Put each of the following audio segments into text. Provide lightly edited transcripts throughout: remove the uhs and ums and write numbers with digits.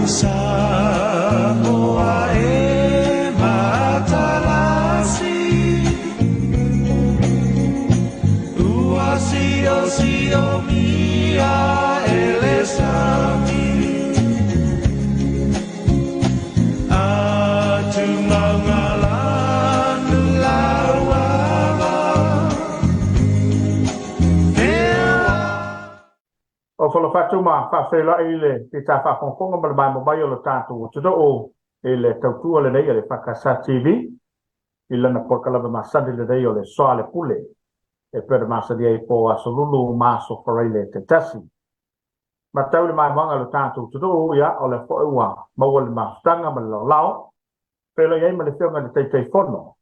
Samoa e matalasi Ua siosiomia e le sami Ofo alofa atu ma faafeiloai i le pita faafogafoga ma le maemo mai o le tatou atunuu i le tautua lenei a le EFKS TV i lana polokalame masani lenei o le Soa le Pule e pei ona masani ai po Aso Lulu ma Aso Faraile taitasi. Matau le maimoaga o le tatou atunuu, ia o lea foi ua maua le mafutaga ma le laolao feiloai ai ma le Afioga i le Taitaifono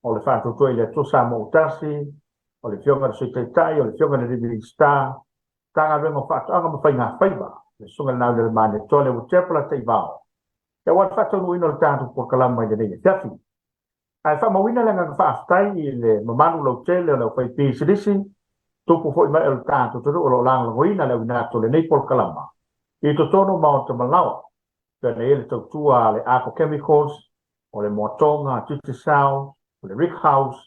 o le Faatuatua i le Atua Samoa ua Tasi, o le Afioga i le Sui Taitai, o le Afioga i le Minisita Matagaluega o Faatoaga ma Faiga Faiva, le Susuga i le Naulelemanetoa le Ua Tepa Lateivao, aua le faataunuuina o le tatou polokalame i lenei afiafi. Ae faamauina le agaga faafetai i le mamalu lautele o le aufaipisinisi, tupu foi mai o le tatou atunuu o lo o lagolagoina le auina atu o lenei polokalama i totonu o maota malaoa, pei ona i ai le tautua a le Arco Chemicals, o le Moatoga, Digicel, o le Rick House,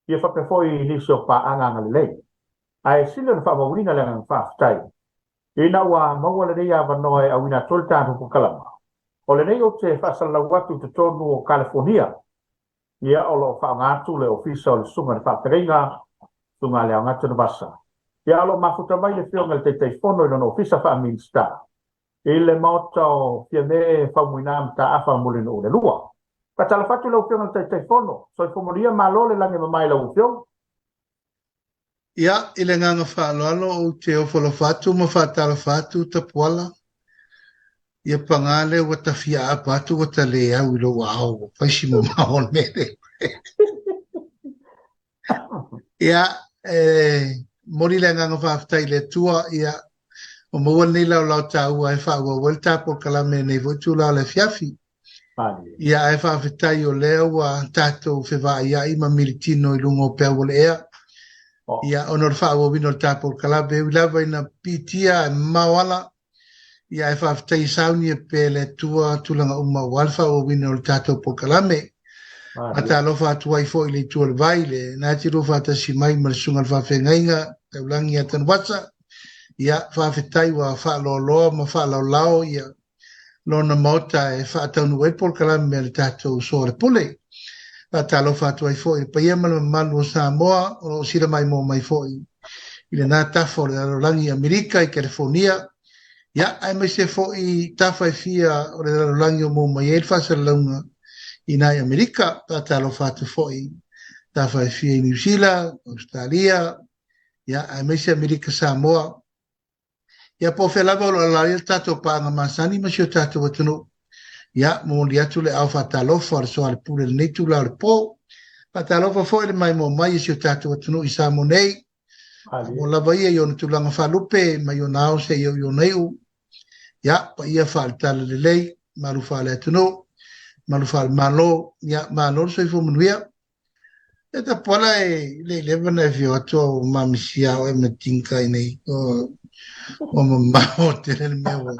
ia faapea foi i nisi o paaga agalelei. Ae sili ona faamauina le agaga faafetai ina ua maua lenei avanoa e auina atu ai le tatou polokalama. O lenei ou te faasalalau atu i totonu o Kalifonia, ia o lo o faaaoga atu le ofisa o le Susuga i le Faafeagaiga, Susuga a Leaogata Navasa. Ia o lo o mafuta mai le Afioga i le Taitaifono i lona ofisa faa-Minisita i le maota o Fiame Faumuina Mataafa Mulinuu le Lua. Faatalofa atu lau Afioga i le Taitaifono, soifua manuia, malo le lagi e mama i lau Afioga. Ia, i le agaga faaaloalo ou te ofo alofa atu ma faatalofa atu Tapuala. Ia paga lea ua ta fia aapa atu ua ta le au i lou aao ua fai si mamao o le mea lea. Ia, e momoli le agaga faafetai i le Atua, ia, ua maua lenei laolao taua e faaauau ai le ta polokalame i lenei foi itula o le afiafi. Ia, ae faafetai o lea ua tatou fevaaiai ma militino i luga o peau o le ea. Ia, ona o le faaauauina o le ta polokalame, e ui lava ina piitia ae mamao ala, ia ae faafetai e saunia pea e le Atua tulaga uma aua le faaauauina o le tatou polokalame. Faatalofa atu ai foi i le Itu o le Vai, le na te lua faatasi mai ma le Susuga i le Faafeagaiga Taulagi ia Tanuvasa. Ia, faafetai ua faaloaloa ma faalaolao ia lona maota e faataunuu ai le polokalame a le tatou Soa o le Pule. Faatalofa atu ai foi i le paia ma le mamalu o Samoa o lo o silamaimoa mai foi i lena tafa o le lalolagi i Amerika, i California, ia, aemaise foi tafa e fia o le lalolagi o maua mai ai le faasalalauga i nai Amerika. Faatalofa atu foi tafa e fia i Niu Sila, Ausetalia, ia, aemaise Amerika Samoa. Ia, po o fea lava o lo o alaala ai le tatou paaga masani ma si o tatou atunuu. Ia, momoli atu le ao faatalofa o le Soa o le Pule i lenei itula o le po. Faatalofa foi i le maimoa mai a si o tatou atunuu i Samoa nei. Samoa lava ia i ona tulaga faalupe mai ona ao seia oo i ona iu. Ia, paia faale-talalelei, malu faale-atunuu, malu faale-Malo, ia, malo le soifua manuia. E Tapuala e le i leva ona e afio atu au mamisia oe ma Tinka i nei. Ua mamao tele le mea ua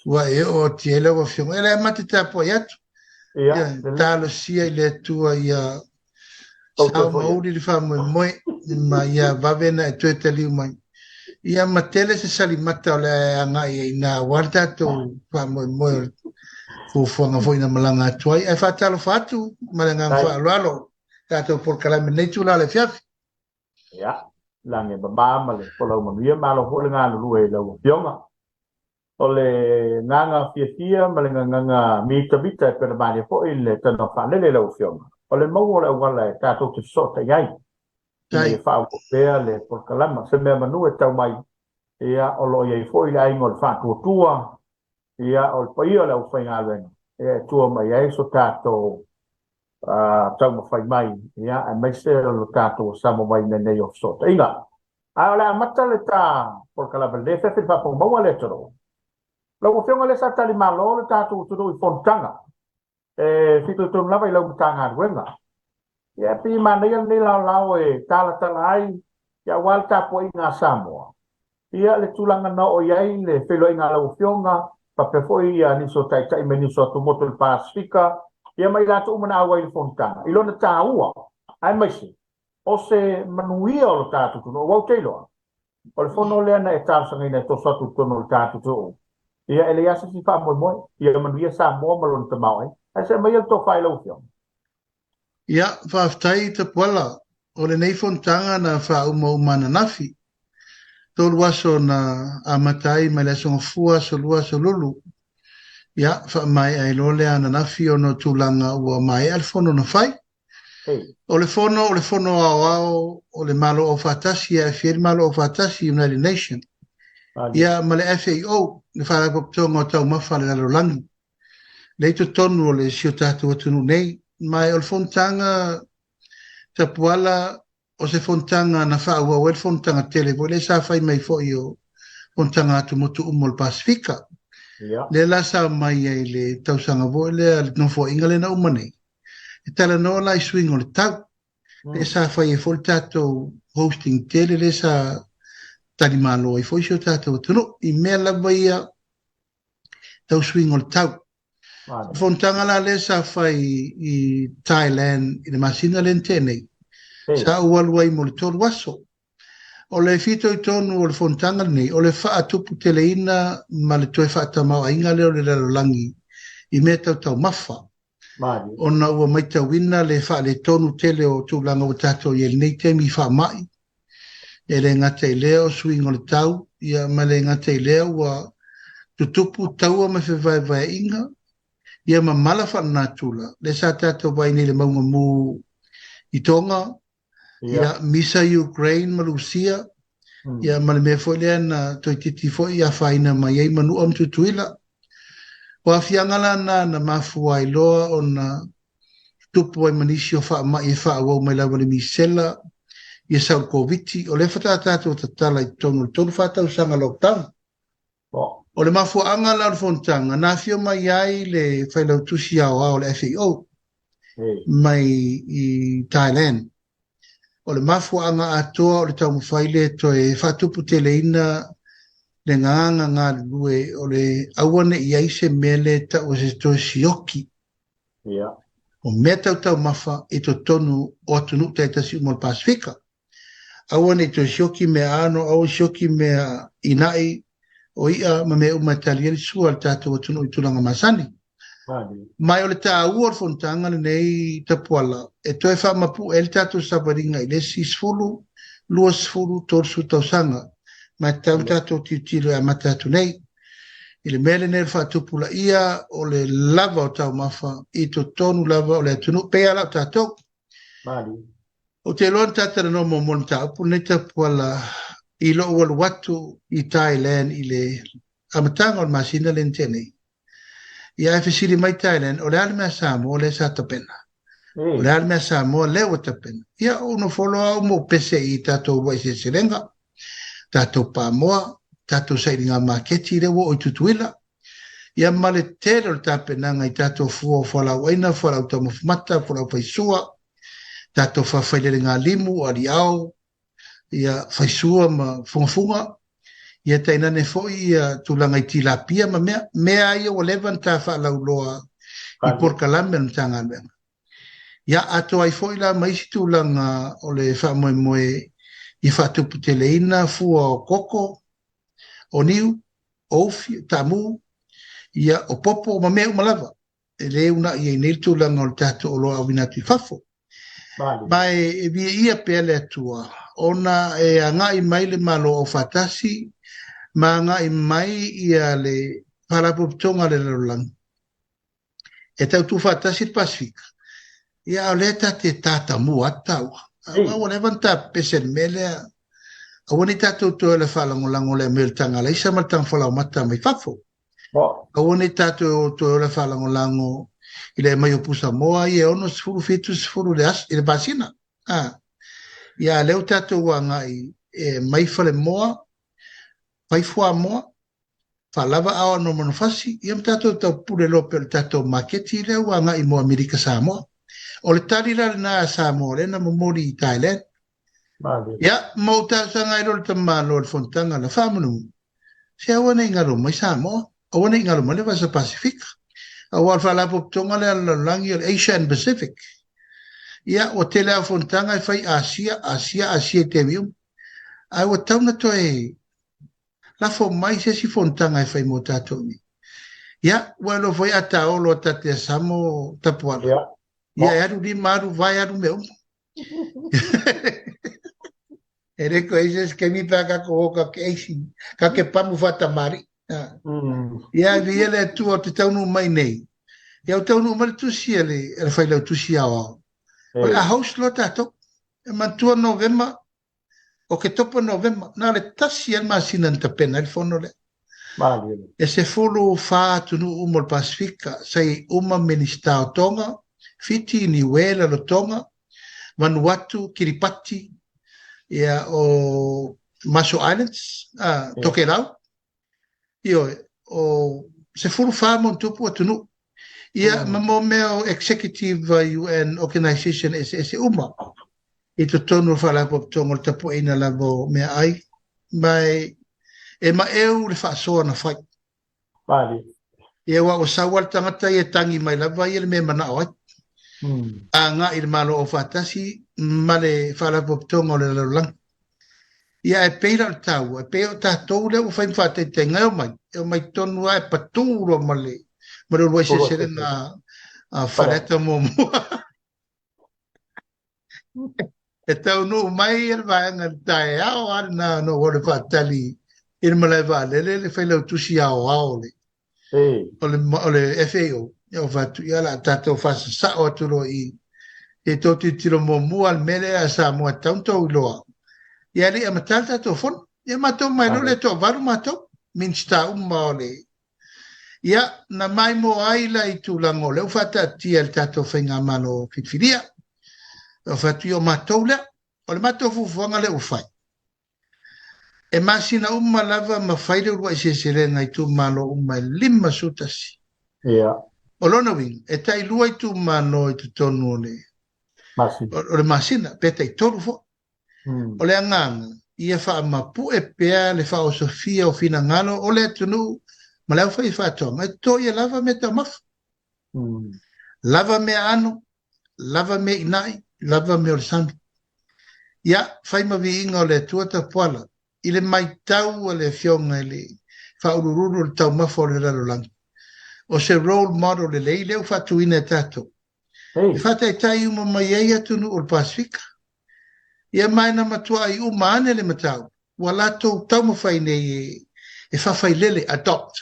ua e oo atu ai lau afioga. E le ma te tapuai atu. Ia, talosia i le Atua ia sao mauli le faamoemoe ma ia vave ona e toe taliu mai. Ia ma tele se salimata o le a agai ai i ina aua le tatou faamoemoe o le fuafuaga foi na malaga atu ai. Ae faatalofa atu ma le agaga faaaloalo tatou polokalame i lenei itula o le afiafi. Ia, lagi e mama ma le folau manuia, malo foi le galulue i lau Afioga. O le agaga fiafia ma le gagaga mitamita e pei ona malie foi le tanoa faalele i lau Afioga, o le maua o le auala e tatou te fesootai ai ina ia faaauau pea le polokalama. Se mea manu e tau mai, ia, o lo o i ai foi le aiga o le faatuatua, ia, o le paia o le aufaigaluega, ia, e tua mai ai so tatou taumafai mai, ia, aemaise o le tatou sama mai i mea nei o fesootaiga. Ae o le a amata le ta polokalame lenei afiafi i le faafogafoga a le atunuu. Lau Afioga lea sa tali malo le tatou atunuu i fonotaga e fitoitonu lava i lau Matagaluega. Ia, e pei e manaia lenei laolao e talatala ai, ia, aua le tapuaiga a Samoa. Ia, le tulaga na oo i ai le feiloaiga a lau Afioga faapea foi ia nisi o taitai mai nisi o atumotu o le Pasefika, ia ma i latou uma na auai i le fonotaga, i lona taua, aemaise o se manuia o lo tatou atunuu. Aua ou te iloa, o le fono lea na e talosagaina e toso atu i totonu o le tatou atunuu, ia e leai lava se isi faamoemoe, ia manuia Samoa ma lona tamaoaiga. Ae se aumaia le tofa i lau Afioga. Ia, faafetai Tapuala. O lenei fonotaga na faaumauma ananafi. Tolu aso na amata ai mai le Aso Gafua, Aso Lua, Aso Lulu. Ia, faamaea ai loa lea ananafi ona o tulaga ua maea le fono na fai. O le fono, o le fono aoao o le Malo Aufaatasi e aafia ai le Malo Aufaatasi, United Nation, ia ma le FAO, le Faalapotopotoga o Taumafa a le Lalolagi, lea i totonu o le si o tatou atunuu nei. Ma o le fonotaga Tapuala, o se fonotaga na faaauau ai le fonotaga tele foi lea sa fai mai foi o fonotaga atumotu uma o le Pasefika. Lea la sa omai ai i le tausaga foi lea, le nofoaiga lea na uma nei, e talanoa la i suiga o le tau. Lea sa fai ai foi le tatou hosting tele lea sa talimalo ai foi si o tatou atunuu i mea lava ia tau suiga o le tau. O le fonotaga la lea sa fai i Thailand i le masina lea na tea nei, sa ou alu ai mo le 3 aso. O le fitoitonu o le fonotaga lenei, o le faatuputeleina ma le toe faatamaoaiga lea o le lalolagi i mea tau taumafa, ona ua matauina le faaletonu tele o tulaga ua tatou i ai i lenei taimi i faamai, e le gata i lea o suiga o le tau, ia ma le gata i lea ua tutupu taua ma fevaevaeaiga, ia ma mala faalenatura, lea sa tatou vaai nei i le mauga mu i Tonga, ia misa Ukraine ma Lusia, ia ma le mea foi lea na toeitiiti foi afaina mai ai Manua ma Tutuila. O aafiaga la na na mafua ai loa ona tutupu ai ma nisi o faamai e faaauau mai lava i le misela, ia sau le Koviti, o lea faatoa tatou tatala i totonu o le 3-4 tausaga lockdown. O le mafuaaga la o le fonotaga, na afio mai ai le Failautusi Aoao o le FAO mai i Thailand. O le mafuaaga atoa o le taumafai lea e toe faatuputeleina le gagaga galulue o le aua ne i ai se mea lea e tau o se toe sioki. O mea tau taumafa i totonu o atunuu taitasi uma o le Pasefika. Aua ne i toe sioki mea ano, aua sioki mea ina'i, o i'a ma mea uma e tali ai le sua a le tatou atunuu i tulaga masani. Ma o le taua o le fonotaga lenei Tapuala e toe faamapue ai le tatou savaliga i le isi 10, 20, 30 tausaga, ma e tatau ona tatou tilotilo e amata atu nei i le mea lenei o le faatupulaia o le lava o taumafa i totonu lava o le atunuu, pei lava la o tatou. Ou te iloa na ta talanoa muamua i le mataupu lenei Tapuala i lou alu atu i Thailand i le amataga o le masina lea na tea nei. Ia ae fesili mai Thailand, o le a le mea Samoa lea sa tapena? O le a le mea Samoa lea ua tapena? Ia ou nofo loa au ma ou pese i tatou uluai seleselega, tatou pamoa, tatou sailiga maketi lea ua oo i Tutuila. Ia ma le tele o le tapenaga i tatou fua o fualaauaina, fualaau taumafa mata, fualaau faisua, tatou faafailelega limu, aliao, ia faisua ma fugafuga, ia tainane foi ia tulaga i tilapia ma mea, mea ia ua leva ona ta faalauloa i polokalame a le Matagaluega. Ia atoa ai foi la ma isi tulaga o le faamoemoe i faatuputeleina fua o koko, o niu, o ufi, o taamu, ia o popo ma mea uma lava. E le uunai ai nei le tulaga o le tatou oloa auina atu i fafo. Ma e viia pea le Atua ona e agai mai le Malo Aufaatasi ma agai mai ia le Faalapotopotoga a le Lalolagi e tau tuufaatasi le Pasefika. Ia, a o lea ta te tatamua atu taua. Aua ua leva ona ta pepese i le mea lea. Aua ne i tatou toe o le faalagolago i le aumai o le taga alaisa ma le taga falaoamata mai fafo. Aua ne i tatou toe o le faalagolago i le aumai o pusamoa ia e 60, 70 i le aso, i le masina. Ia, a o lea ua tatou agai e aumai falemoa, fai fuamoa, faalava ao ano manufasi, ia ma tatou taupule loa pei o le tatou maketi lea ua agai mo Amerika Samoa. O le tali la lena a Samoa lea na momoli i Thailand. Ia, ma ou talosaga ai loa i le tamaloa o le fonotaga la, faamolemole, se aua ne i galo mai Samoa. Aua ne i galo mai le Vasa Pasifika. Aua o le Faalapotopotoga lea a le Lalolagi o le Asia and Pacific. Ia, ua tele lava o fonotaga e fai Asia, Asia, Asia i taimi uma. Ae ua tatau ona toe lafo mai se isi fonotaga e fai mo tatou nei. Ia, ua iloa foi a taolo a tatea samo tapuala. Ia, e alu lima, alu vae, alu mea uma. E le koe se isi taimi pe a tatou o ka ke aisi, ka ke pamu faatamali'i. Ia, e viia le Atua ou te taunuu mai nei. Ia, ua taunuu mai le tusi a le, a le Failautusi Aoao. O le a host loa tatou. E manatua Novema, Oketopa Novema, na o le tasi lava le masina na tapena ai le fono lea. Malie. E 14 atunuu uma o le Pasefika, sa i ai uma Minisita o Tonga, Fiti, Niue, Rarotonga, Vanuatu, Kiripati, ia, o Marshall Islands, Tokelau, Ioe, o 14 ma ona tupu atunuu. Ia, ma mo mea o Executive UN Organization eseese uma i totonu o le Faalapotopotoga o le tapuaiina lava o meaai, ma e maeu le faasoa na fai. Malie. Ia, aua ua sau lava le tagata ia e tagi mai lava ia le mea e manao ai. Agai i le Malo Aufaatasi ma le Faalapotopotoga o le Lalolagi. Ia ae pei la o le taua, e pei o tatou lea ua fai ma faataitaiga e omai, e omai tonu lava e patū loa ma le ma le uluai seleselega a Faleata muamua. E taunuu mai le vaega i le taeao lava lena na ou alu e faatali i le malae vaalele le failautusi aoao o le o le, o le FAO, ia ua fai atu, ia o le a tatou faasasao atu loa i i. Se i tou tilotilo muamua le mea lea a Samoa e tatau ona tou iloa. Ia e le i amata le tatou fono. Ia matou omai loa lea e toavalu matou, Minisita uma o le... Ia, na maimoa ai la i tulaga o lea ua faataatia e le tatou Faigamalo filifilia. Ua fai atu, ia o matou lea. O le matou fuafuaga lea ua fai, E masina uma lava ma fai le uluai seleselega i itumalo uma e 51. Ia. O lona uiga, e tailua itumalo i totonu o le masina, o le masina pe taitolu foi. O le agaga, ia faamapue pea le faaosofia o finagalo o le atunuu ma le aufaifaatoaga e toto ia lava meataumafa. Lava meaano, lava mea inai, lava mea o le sami. Ia, fai ma viiga o le Atua Tapuala, i le maitau a le Afioga i le Faauluulu o le Taumafa o le Lalolagi, o se role model lelei lea ua faatuina e tatou, e faataitai uma mai ai atunuu o le Pasefika. Ia ma e na matuai uma ane le mataupu ua latou taumafai nei e faafailele, adopt,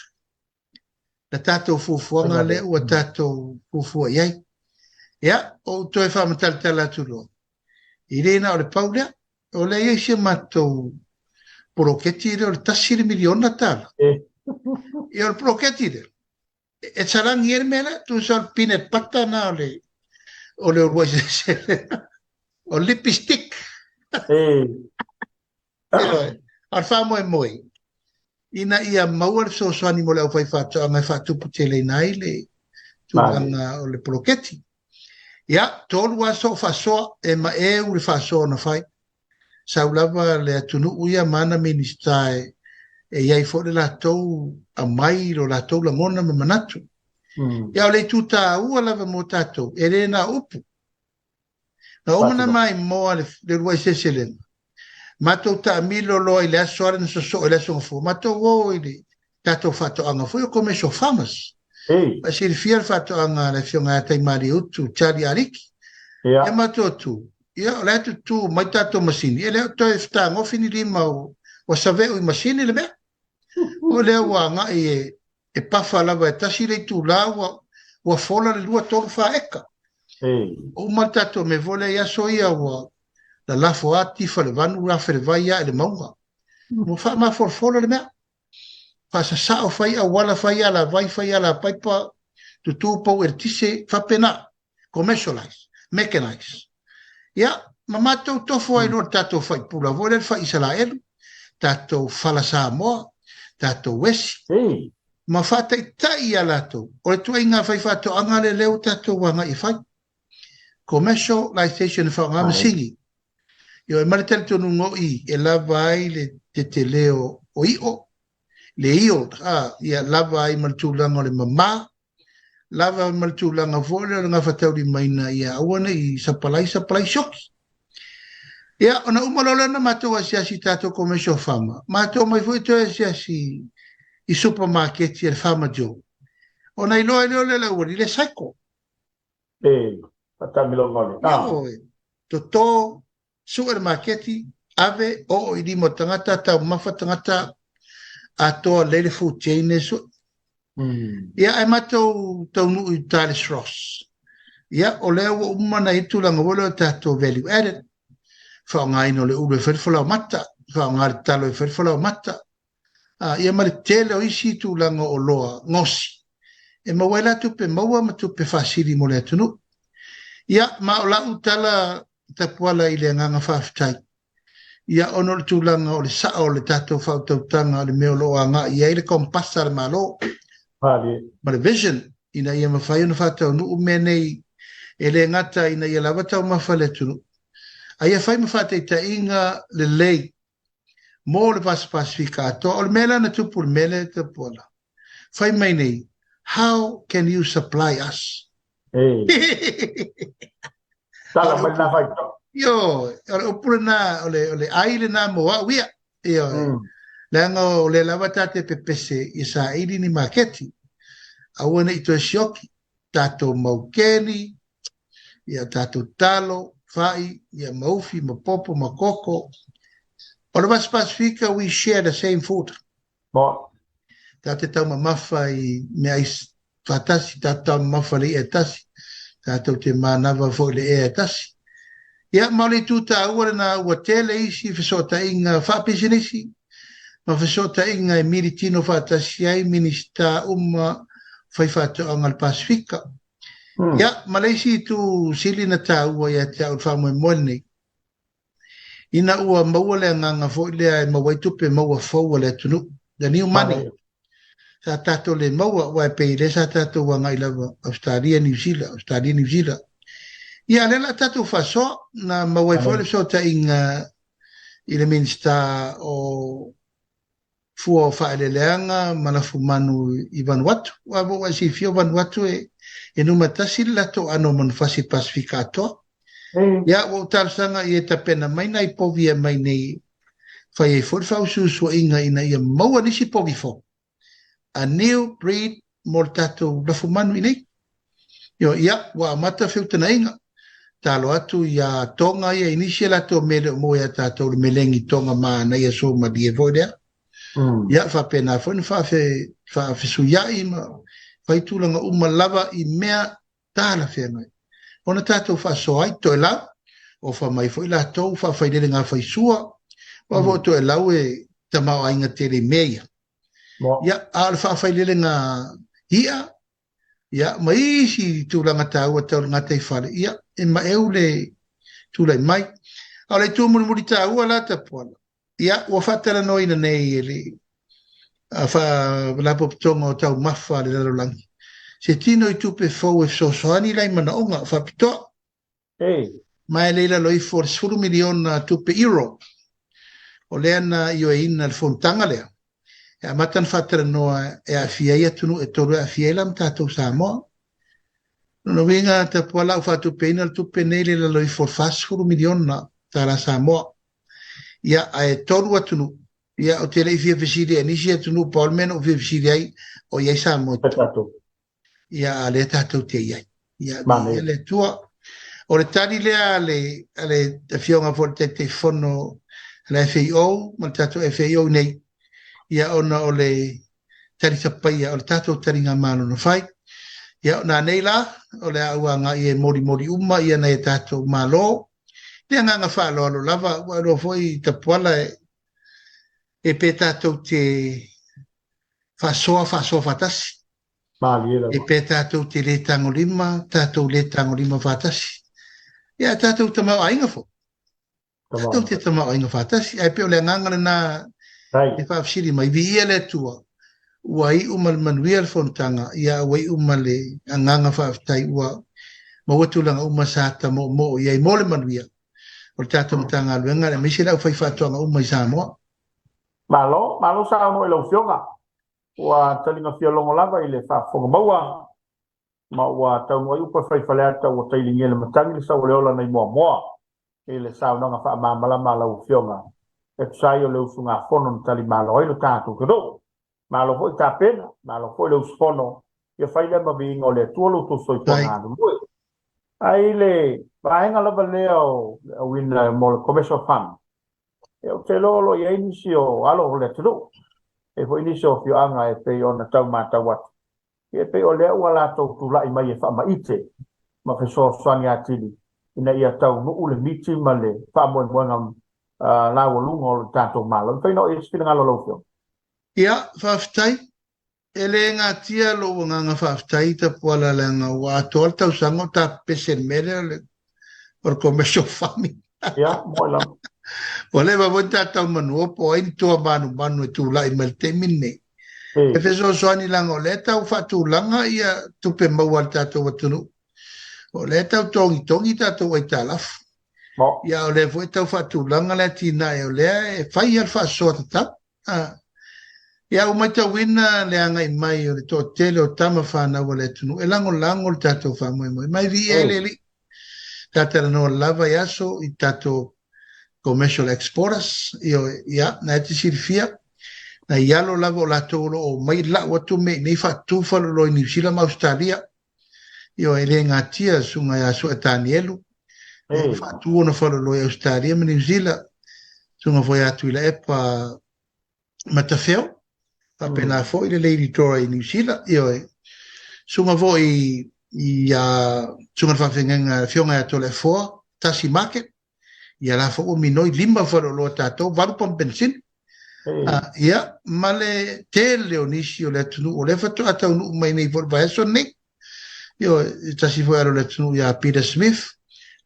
le tatou fuafuaga lea ua tatou fuafua i ai. Ia, ou toe faamatalatala atu loa, e le na o le pau lea, o lea e i ai si a matou poloketi lea o le tasi le miliona tala. Ia, o le poloketi lea, e salagi ai le mea lea, tusa o le peanut butter na o le o le uluai seleselega, o lipstick. Ioe, a o le faamoemoe, ina ia maua le fesoasoani mo le aufaifaatoaga e faatuputeleina ai le tulaga o le poloketi. Ia, tolu aso o faasoa, e maeu le faasoa na fai. Sau lava le atunuu ia ma ana Minisita e, e i ai foi le latou aumai lo latou lagona ma manatu. Ia, o le itu taua lava mo tatou, e le na o upu. Na uma na maimoa le, le uluai seleselega. Matou taamilo loa i le aso ale na sosoo i le aso gafua. Matou o i le tatou faatoaga foi o Commercial Farmers. Ei. Ua silafia le faatoaga a le Afioga ia Taimalieutu Charlie Aliki. Ia. Ia matou atu, ia o la e tutū mai tatou masini, e le o toe fetagofi ni lima ua saveu i masini le mea. O lea ua agai e, e pafa lava e tasi le itulā ua, ua fola le lua, tolu, fa eka. Ei. Uma le tatou mea foi lea i aso ia ua lalafo lava tifa le vanu, afe le vai ae le mauga. Ua faamafolafola le mea. Faasasao, fai auala, fai alavai, fai alapaipa, tutū pou eletise, faapena. Commercialize, mechanize. Ia, ma matou tofo ai loa le tatou faipula foi lea le fai Isaraelu, tatou fala Samoa, tatou esi, Ei. ma faataitai ia latou. O le tuaiga faifaatoaga lea lea ua tatou agai e fai. Commercialization e faaaoga masini. Ioe, ma le talitonuga o i e lava ai le tetele o, o i'o, le yield, a, ia lava ai ma le tulaga o le mamā, lava ma le tulaga foi lea o le gafataulimaina ia aua ne i sapalai sapalai sioki. Ia, ona uma loa lea ona matou asiasi i tatou commercial farmer, matou omai foi toe asiasi i supamaketi a le Farmer Joe, ona iloa ai lea o le aualii le cycle. E, faataamiloga o le. Ioe, toto, sue le maketi, ave, oo i lima o tagata, taumafa tagata, atoa lelei le food chain e sue. Ia, ae matou taunuu i Tylis Ross. Ia, o lea ua uma ona i ai tulaga foi lea o tatou value added. Faaaogaina o le ulu e fai le falaoamata, faaaoga le talo e fai le falaoamata. Ia ma le tele o isi tulaga o oloa gaosi e maua ai la tupe maua ma tupe faasili mo le atunuu. Ia, ma o lau tala tapuala i le agaga faafetai, ia ona o le tulaga o le sao o le tatou faautautaga o le mea o lo o agai i ai le kompasa a le Malo ma le vision ina ia mafai ona faataunuu mea nei e le gata ina ia lava taumafa le atunuu, a ia fai ma faataitaiga lelei mo le Vasa Pasefika atoa. O le mea la na tupu i le mea lea e Tapuala, fai mai nei, How can you supply us? Hey. Tala mai lena faitau. Ioe, o le upu lena, o le, o le ai lena mo au ia. Ioe. Leaga o lea lava ta te pepese ia saili ni maketi. Aua ne i toe sioki tatou mau keni, ia tatou talo, fai, ia ma ufi, ma popo, ma koko. O le Vasa Pasefika, we share the same food. Mo. Ta te taumamafa i meaai faatasi, ta te taumamafa i le i'a e tasi, tatou te manava foi i le ea e tasi. Ia, ma o le itu taua lena ua tele isi fesootaiga faapisinisi ma fesootaiga e militino faatasi ai Minisita uma faifaatoaga o le Pasefika. Ia, ma le isi itu sili na taua ia te au i le faamoemoe lenei, ina ua maua le agaga foi lea e maua ai tupe maua fou a le atunuu, the new money, sa tatou le maua, aua e pei lea sa tatou agai lava Ausetalia, Niu Sila, Ausetalia, Niu Sila. Ia, a lea la tatou faasoa, na maua ai foi le fesootaiga i le Minisita o fua o faaeleeleaga ma lafumanu i Vanuatu. Aua ua e silafia o Vanuatu e, e numera tasi le latou aano o manufasi i le Pasefika atoa. Ia, ua ou talosaga i e tapena mai nai povi e aumai nei fai ai foi le faausuusuaiga ina ia maua nisi povi fou. A new breed mo le tatou lafumanu i nei. Ioe, ia, ua amata feutagaiga. Talo atu ia Tonga ia i nisi a latou mea e le o maua ia tatou le melegi Tonga manaia somalie foi lea. Ia, faapena foi ona faafe, faafesuiai ma fai tulaga uma lava i mea talafeagai. Ona tatou faasoa ai, Toelau, ofa mai foi latou faafailele gafaisua, aua foi o Toelau e tamaoaiga tele i mea ia. Ia, a o le faafailelega i'a, ia, ma isi tulaga taua tau le gataifale, ia, e maeu le tulai mai. A o le itu mulimuli taua la Tapuala, ia, ua faatalanoaina nei e le Faalapotopotoga o Taumafa a le Lalolagi se tino i tupe fou e fesoasoani la i manaoga faapitoa. Ma e le i lalo ifo o le 10 miliona tupe euro. O lea na ioeina le fonotaga lea, e amata ona faatalanoa e aafia ai atunuu e tolu e aafia ai la ma tatou Samoa. Lona uiga, Tapuala, ua faatupeina le tupe nei le i lalo ifo o le 40 miliona tala Samoa. Ia, ae tolu atunuu. Ia, ou te le i fia fesili i nisi atunuu, pau le mea na ou fia fesili ai, o i ai Samoa i totonu. Ia, a lea tatou te i ai. Ia, viia le Atua. O le tali lea a le, a le Afioga foi i le Taitaifono a le FAO ma le tatou FAO nei, ia, ona o le talisapaia o le tatou taligamalo na fai. Ia, o nanei la, o le a ou agai e molimoli uma ia nai a tatou Malo, i le agaga faaaloalo lava, ua iloa foi Tapuala e, e pe tatou te faasoa faasoa faatasi. Malie lava. E pe tatou te le tagolima, tatou le tagolima faatasi. Ia, tatou tamaoaiga foi. Tatou te tamaoaiga faatasi. Ae pei o le agaga lena e faafesili mai, viia le Atua, ua iu ma le manuia le fonotaga, ia ua iu ma le agaga faafetai ua maua tulaga uma sa ta moomoo i ai mo le manuia o le tatou Matagaluega aemaise le aufaifaatoaga uma i Samoa. Malo, malo saunoa i lau Afioga. Ua taliga fia logo lava i le faafofoga maua ma ua taunuu ai upu e fai Faleata ua tailigia e le matagi le sau o le ola nai Moamoa i le saunoaga faamalamalama a lau Afioga e tusa ai o le usugafono na talimalo ai lo tatou atunuu. Malo foi tapena, malo foi le usufono, ia fai lea ma viiga o le Atua lo outou soifuaga galulue. Ae i le vaega lava lea o le auina mo le Commercial Fund, Ia, ou te iloa o lo o i ai nisi o alo o le atunuu, e i ai foi nisi o afioaga e pei ona tau matau atu, ia e pei o lea ua latou tulai mai e faamaite ma fesoasoani atili ina ia taunuu le miti ma le faamoemoega laualuga o le tatou Malo. E mafai ona oo i ai se finagalo o lau Afioga? Ia, faafetai. E le gatia lou agaga faafetai Tapuala leaga ua atoa le tausaga o ta pepese i le mea lea o le o le commercial farming. Ia, moe lava. Ua leva foi ta tau manua po o ai ni toa manumanu e tulai mai le taimi lenei. E fesoasoani leaga o lea e tau faatulaga ia tupe maua a le tatou atunuu. O lea e tau togitogi tatou aitalafu. Ia o lea foi e tau faatulaga le atinae o lea e fai lava le faasoa tatau. Ia ua matauina le agai mai o le toatele o tama fanau a le atunuu e lagolago le tatou faamoemoe. Mai viia ai le Alii. Ta talanoa lava i aso i tatou commercial exporters, ioe, ia, na e te silafia, na i alo lava o latou o lo o omai lau atu mea iinei faatutu faleoloa i Niu Sila ma Ausetalia. Ioe, e le gatia le susuga ia Su'a Tanielu, e faatu ona faleoloa i Ausetalia ma Niu Sila, susuga foi ia Tuilaepa Matafeo, faapena foi le Lady Dora i Niu Sila, ioe, susuga foi ia susuga i le faafeagaiga Afioga ia Toleafoa, Tasi Market, ia la foi ua minoi lima faleoloa tatou, valu pamu penisini. Ia, ma le tele o nisi o le atunuu o lea faatoa taunuu mai nei foi i le vaiaso lenei. Ioe, e tasi foi alo o le atunuu ia Peter Smith,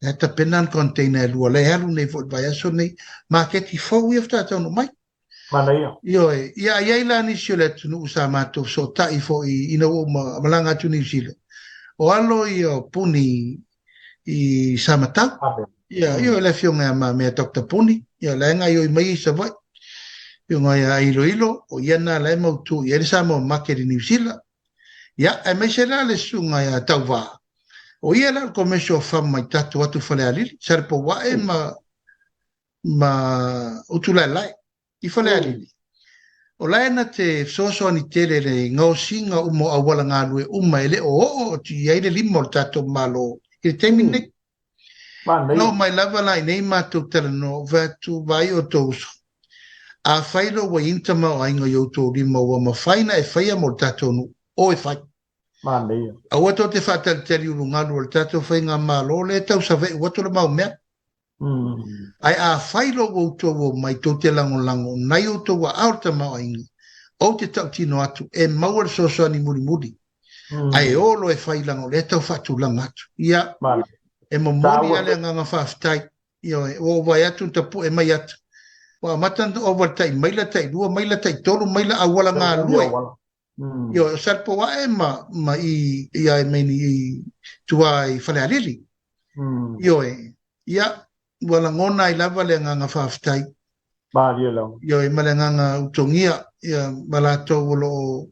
la e tapena ana container e lua, la e alu nei foi i le vaiaso lenei, maketi fou ia faatoa taunuu mai. Manaia. Ioe, ia a i ai la nisi o le atunuu sa matou fesootai foi ina ua ou malaga atu i Niu Sila, o alo ia o Puni i Samatau. Ia, ioe, le afioga ia Mamea Doctor Puni, ia la e gaoioi mai i Savaii. Afioga ia Ailoilo, o ia na la e mautu i ai le Samoa Market i Niu Sila. Ia, aemaise la le susuga ia Tauvā, o ia la o le Commercial Farm mai tatou atu Falealili, Salepouae ma ma Utulaelae i Falealili. O la e na te fesoasoani tele i le gaosiga uma o auala galue uma e le o oo atu i ai le lima o le tatou Malo i le taimi lenei. Na oo mai lava la i nei matou talanoa, ou fai atu, vaai outou uso, afai loa ua i ai ni tamaoaiga i outou lima ua mafai na e faia mo le tatou nuu, o e fai. Aua tou te faatalitali ulugalu o le tatou faigamalo lea e tau save'u atu le mau mea. Ae afai loa ua outou omai tou te lagolago nai outou aao le tamaoaiga, ou te tautino atu e maua le fesoasoani mulimuli, ae o loa e fai leaga o lea e tau faatulaga atu. Ia, e momoli lava le agaga faafetai. Ioe, ua ou vaai atu na tapue mai ata. Ua amata ona ova i le tai maila, tai lua maila, tai tolu maila auala galue. Ioe, o Salepouae ma, ma i, i ai mai ni i tua i Falealili. Ioe, ia, ua lagona ai lava le agaga faafetai. Malie lava. Ioe, ma le agaga utogia, ia, ma latou o lo o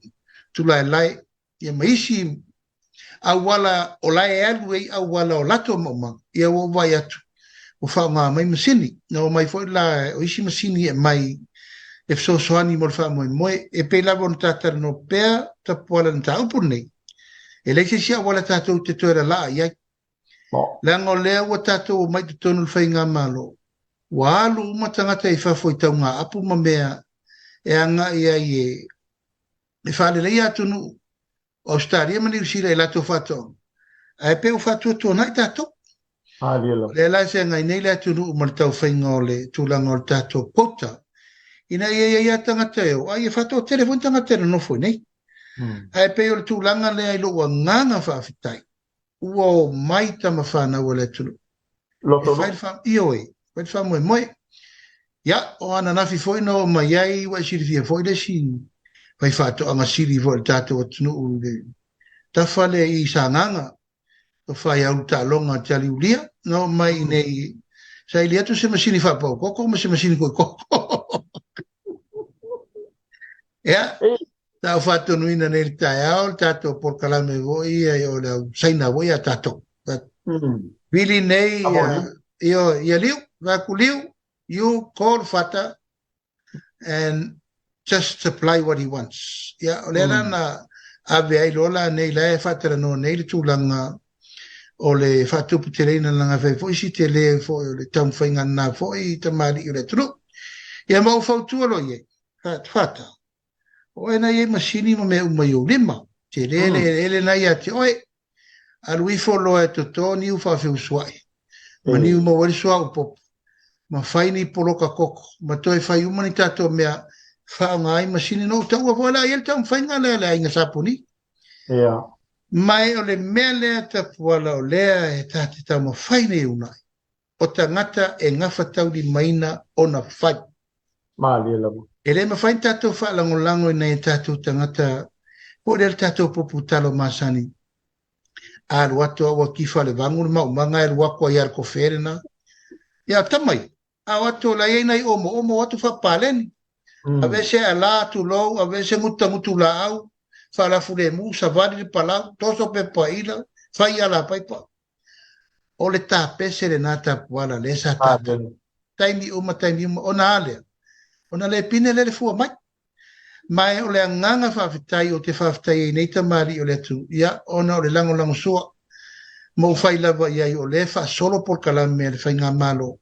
tulaelae, ia ma isi auala o la e alu ai auala o latou maumaga, ia ua ou vaai atu ua faaaoga mai masini. Na omai foi la o isi masini e aumai e fesoasoani mo le faamoemoe. E pei lava ona ta talanoa pea Tapuala i le mataupu lenei, e leai se isi auala tatou te toe lalaa i ai. Leaga o lea ua tatou omai i totonu o le faigamalo, ua alu uma tagata i fafo i taugaapu ma mea e agai ai e e faaleleia atunuu o Ausetalia ma Niu Sila i latou faatoaga, ae pei ua faatuatuanai tatou. O lea la e feagai nei le atunuu ma le taufaiga o le tulaga o le tatou quota, ina ia i ai lava tagata e o, a ia faatoatele foi ni tagata e nonofo i inei. Ae pei o le tulaga lea i lou agaga faafetai, ua omai tama fanau a le atunuu. Loto E fai le fa, ioe, fai le faamoemoe. Ia, o ananafi foi na oo mai ai, ua e silafia foi le isi faifaatoaga sili foi o le tatou atunuu i le tafa lea i Sagaga, tofa ia Ulutaaloga Tialiulia, na oo mai i nei, saili atu se masini faapaukoko ma se masini koikoko. Ia, Sa ou faatonuina nei i le taeao le tatou polokalame foi ia o le au Saina foi ia tatou. Vili nei ia ia Liu, fai atu Liu, you call Fata and just supply what he wants. Ia, o lea la na ave ai loa la nei la e faatalanoa nei le tulaga o le faatuputeleina leaga fai foi si tele foi o le taumafaiga lena foi i tamalii o le atunuu. Ia ma ou fautua loa i ai, Fata, o oe na i ai masini ma mea uma i ou lima, tele le eleele na ia te oe. Alu ifo loa e toto niu faafeusuai, ma niu maua ai le suauu popo, ma fai ni poloka koko, ma toe fai uma ni tatou mea faaaoga ai masini. Na ou taua foi la i ai le taumafaiga lea a le aiga Saponi. Yeah. Ma o le mea lea Tapuala o lea e ta te taumafai nei e uunai, o tagata e gafataulimaina ona fai. Malie lava. E le mafai ona tatou faalagolago i nai a tatou tagata po o lea le tatou pupu talo masani. A alu atu a ua kifa le vagu le maumaga e alu atu ai a le kofe lena. Ia tama ia, a o atu o la e i ai nai omoomo o atu faapaleni. Aveese ala tulou, aveese gutagutu laau, faalafu lemu, savali le palau, toso pepa ila, fai ala paipa. O le tapese lena Tapuala lea sa tatou. Taimi uma, taimi uma, ona a lea? Ona le pine lea le fua mai. Ma o le agaga faafetai ou te faafetai ai nei tamalii o le atunuu, ia, ona o le lagolagosua ma ou fai lava i ai o lea e faasolo polokalame a le Faigamalo.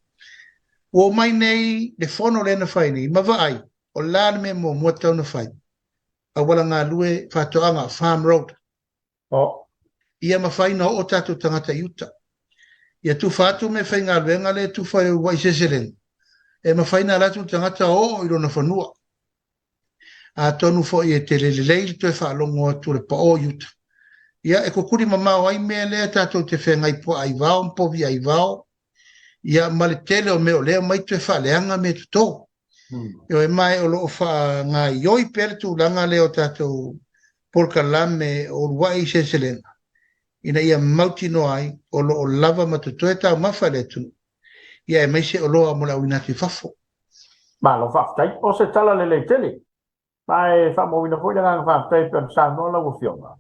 Ua omai nei le fono lea na fai nei, ma vaai, o le a le mea muamua tatau ona fai? Auala galue, faatoaga, farm road. Oh. Ia mafai ona oo tatou tagata i uta. Ia tufa atu mea faigaluega lea e tufa i le uluai seleselega, e mafai ona alu atu le tagata oo i lona fanua. Atonu foi e tele lelei le toe faalogo atu o le paoa i uta. Ia, e kukuli mamao ai mea lea tatou te feagai puaa aivao ma povi aivao, ia ma le tele o mea o lea omai toe faaleaga mea toto. Ioe, ma o lo o faagaioi pea le tulaga lea o tatou polokalame o uluai seleselega ina ia mautinoa ai o lo o lava ma totoe taumafa i le atunuu, ia aemaise oloa mo le auina atu i fafo. Malo faafetai. O se tala lelei tele. Ma e faamauina foi le agaga faafetai e pei ona saunoa lau Afioga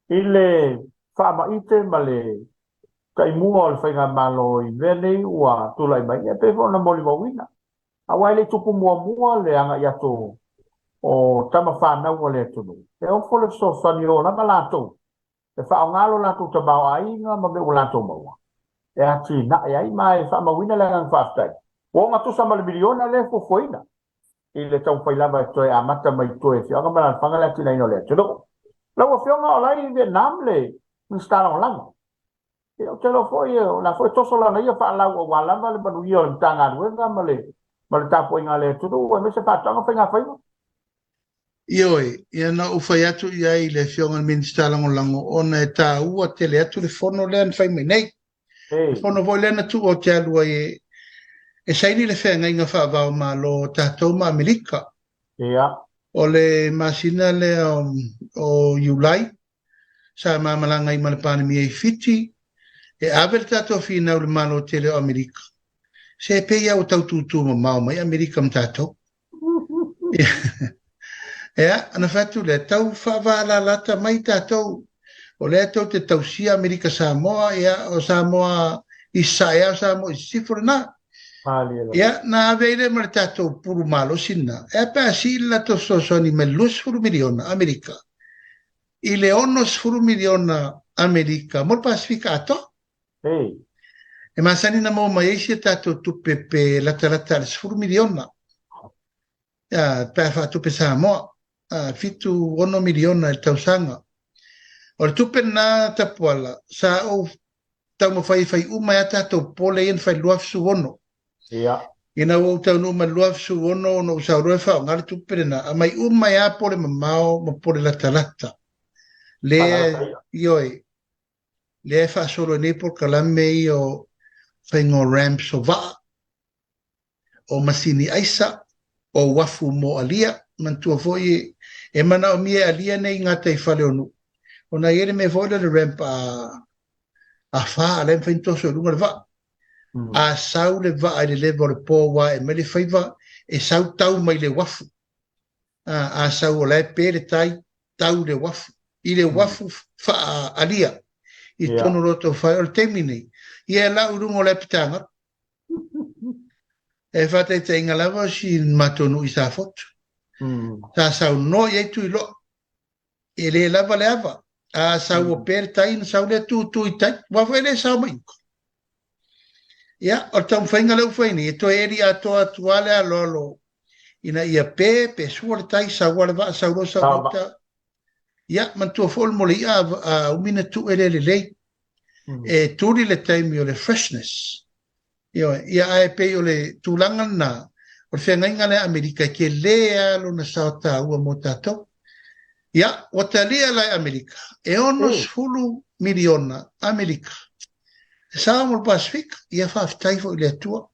i le faamaite ma le taimua o le Faigamalo i mea nei ua tulai mai, e pei foi ona molimauina. Aua e le i tupu muamua le agai atu o tama fanau a le atunuu, e ofo le fesoasoani o lava latou e faaaoga lo latou tamaoaiga ma mea ua latou maua e atinae ai, ma e faamauina le agaga faafetai. Ua ogatusa ma le miliona lea e fuafuaina i le taumafai lava e toe amata mai toe afioaga ma alaalafaga le atinaeina o le atunuu. Lau Afioga o la e i Vietnam le Minisita Lagolago. Ia, ou te iloa foi o la foi e toso lana ia faalau aua lava le manuia o le Matagaluega ma le ma le tapuaiga a le atunuu aemaise faatoaga ma faigafaiva. Ioe, ia na ou fai atu i ai i le Afioga i le Minisita Lagolago ona e taua tele atu le fono lea na fai mai nei. Le fono foi lea na tuu ou te alu ai e, e saini le feagaiga faava o Malo o tatou ma Amerika. Ia. O le masina lea o, o Iulai, sa ma malaga ai ma le Palemia i Fiti, e ave le tatou finau i le Malo tele o Amerika. Se pei lava ua tau tūtū mamao mai Amerika ma tatou. Ea, ona fai atu lea, tau faavalalata mai tatou, o lea tou te tausia Amerika Samoa, ia, o Samoa i Sasae a o Samoa i Sisifo lena. Ia, na ave ai lea ma le tatou pulu malosi lena, e a pe a sii le latou fesoasoani mai le 20 miliona Amerika i le 60 miliona Amerika mo le Pasefika atoa. E masani ona maua mai ai si a tatou tupe pe latalata i le 10 miliona pe a faatupe Samoa, 76 miliona i le tausaga. O le tupe lena Tapuala, sa ou taumafai e fai uma ai a tatou pole ia na fai i le 2016. Ina ua ou taunuu mai i le 2016 ona ou sau loa e faaaoga le tupe lena, aumai uma ai lava pole mamao ma pole latalata. Lea, ioe, lea e faasolo ai nei polokalame ia o faiga o ramps o vaa, o masini aisa, o uafu mo alia. Manatua foi e manaomia e alia nei i gataifale o nuu, ona e i ai le mea foi lea o le ramp a a fa, a la e mafai ona toso i luga le vaa. A sau le vaa i le leva o le po ua ae mai le faiva, e sau tau mai le uafu. A, a sau o la e pe le tai, tau i le uafu, i le uafu faaalia i totonu o Lotofae. O le taimi nei, ia e lau i luga o le apitagalu. E faataitaiga lava o si matou nuu i Safotu. Sa saunoa i ai Tuiloa, e le lava le ava. A sau ua pe le tai, ona sau lea tutu i tai. Aua foi e le sao mai uka. Ia, o le taumafaiga lea ua fai nei, e toe eli atoa atu lava le aloalo ina ia pe, pe sua le tai, sau lava le vaa, sau loa sau uta. Ia, manatua foi o le mole i'a a umi ona tuu e le lelei. E tuli le taimi o le freshness. Ioe, ia ae pei o le tulaga lena, o le feagaiga lea a Amerika e tele lava lona sao taua mo tatou. Ia, ua talia la e Amerika, e 60 miliona Amerika e sao mo le Pasefika. Ia faafetai foi i le Atua.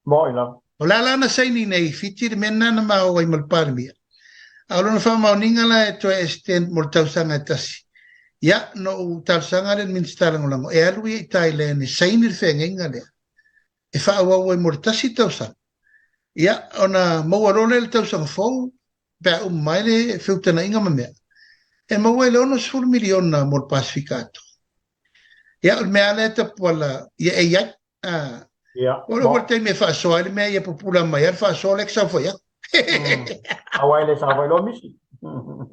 Moi lava. O le a la na saini nei i Fiti le mea lena na ma o ai ma le Palemia. A o lona faamaoniga la e toe extend mo le tausaga e tasi. Ia, na ou talosaga lea i le Minisita Lagolago e alu ia i Thailand e saini le feagaiga lea e faaauau ai mo le tasi tausaga. Ia, ona maua loa lea i le tausaga fou pe a uma mai le feutagaiga ma mea, e maua ai le 60 miliona mo le Pasefika atoa. Ia, o le mea lava lea e tapuala ia e i ai. Ah. Ia. O le taimi e faasoa ai le mea ia pupula mai ai le faasoa lea ke sau fai atu. Aua e le sau fai loa misi. O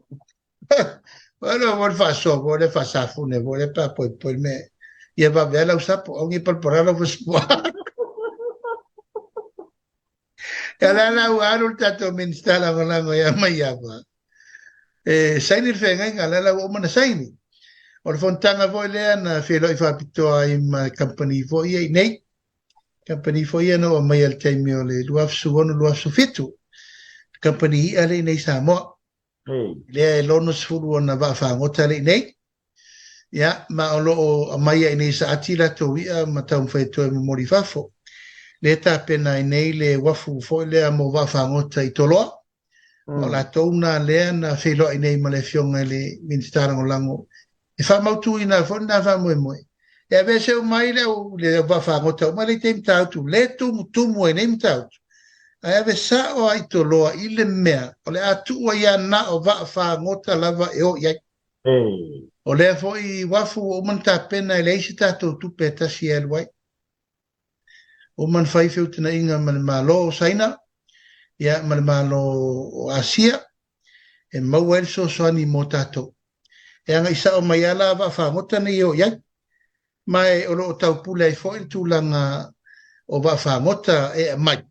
le o le faasoa o le faasafune o le paapoipoi le mea. Ia vave ai lau sapo, aua ne i palapala lau fasipoa. Ia la la ua alu le tatou Minisita Lagolago ia Maiava e saini le feagaiga, la la ua uma ona saini. O le fonotaga foi lea na feiloai faapitoa ai ma le kamupani foi ia i nei, kamupani foi ia na ou aumaia i le taimi o le 2016-2017, kamupani i'a lea i nei i Samoa. Lea e 60 ona vaafagota lea i nei. Ia, ma o lo o aumaia i nei Saati latou i'a ma taumafai e toe momoli i fafo. Lea e tapena ai nei le uafu foi lea mo vaafagota i Toloa. Ma o latou na lea na feiloai nei ma le Afioga i le Minisita Lagolago e faamautuina foi lena faamoemoe. E aveese uma ai le au, le au vaafagota uma lea i tai Matautu, le tumutumu ai nei Matautu, ae ave sao lava i Toloa i le mea o le a tuu ai lava na o vaafagota lava e o i ai. O lea foi uafu ua uma ona tapena e leai se tatou tupe e tasi e alu ai. Ua uma ona fai feutagaiga ma le Malo o Saina ia, ma le Malo o Asia e maua ai le fesoasoani mo tatou. E agai sao mai lava la vaafagota nei e o i ai. Ma e o lo o taupule ai foi le tulaga o vaafagota e aumai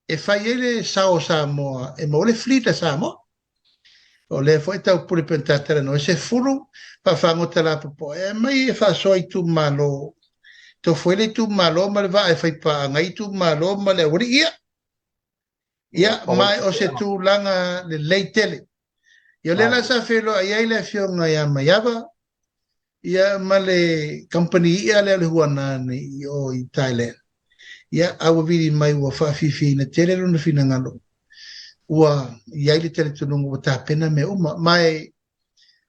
e fai ai le sao o Samoa e maua le fleet a Samoa. O lea foi e taupule pei ona ta talanoa, e 10 vaafagota lapopoa e aumai e faasoa itumalo, tofu ai le itumalo ma le vaa e faipaaga ai itumalo ma le aualii. Ia, ia, ma o se tulaga lelei tele. Ia, o lea la sa feiloai ai le Afioga ia Maiava, ia ma le kamupani i'a lea o le Huanane i o i Thailand. Ia, a ua vili mai ua faafiafiaina tele lona finagalo, ua i ai le talitonuga ua tapena mea uma. Ma e,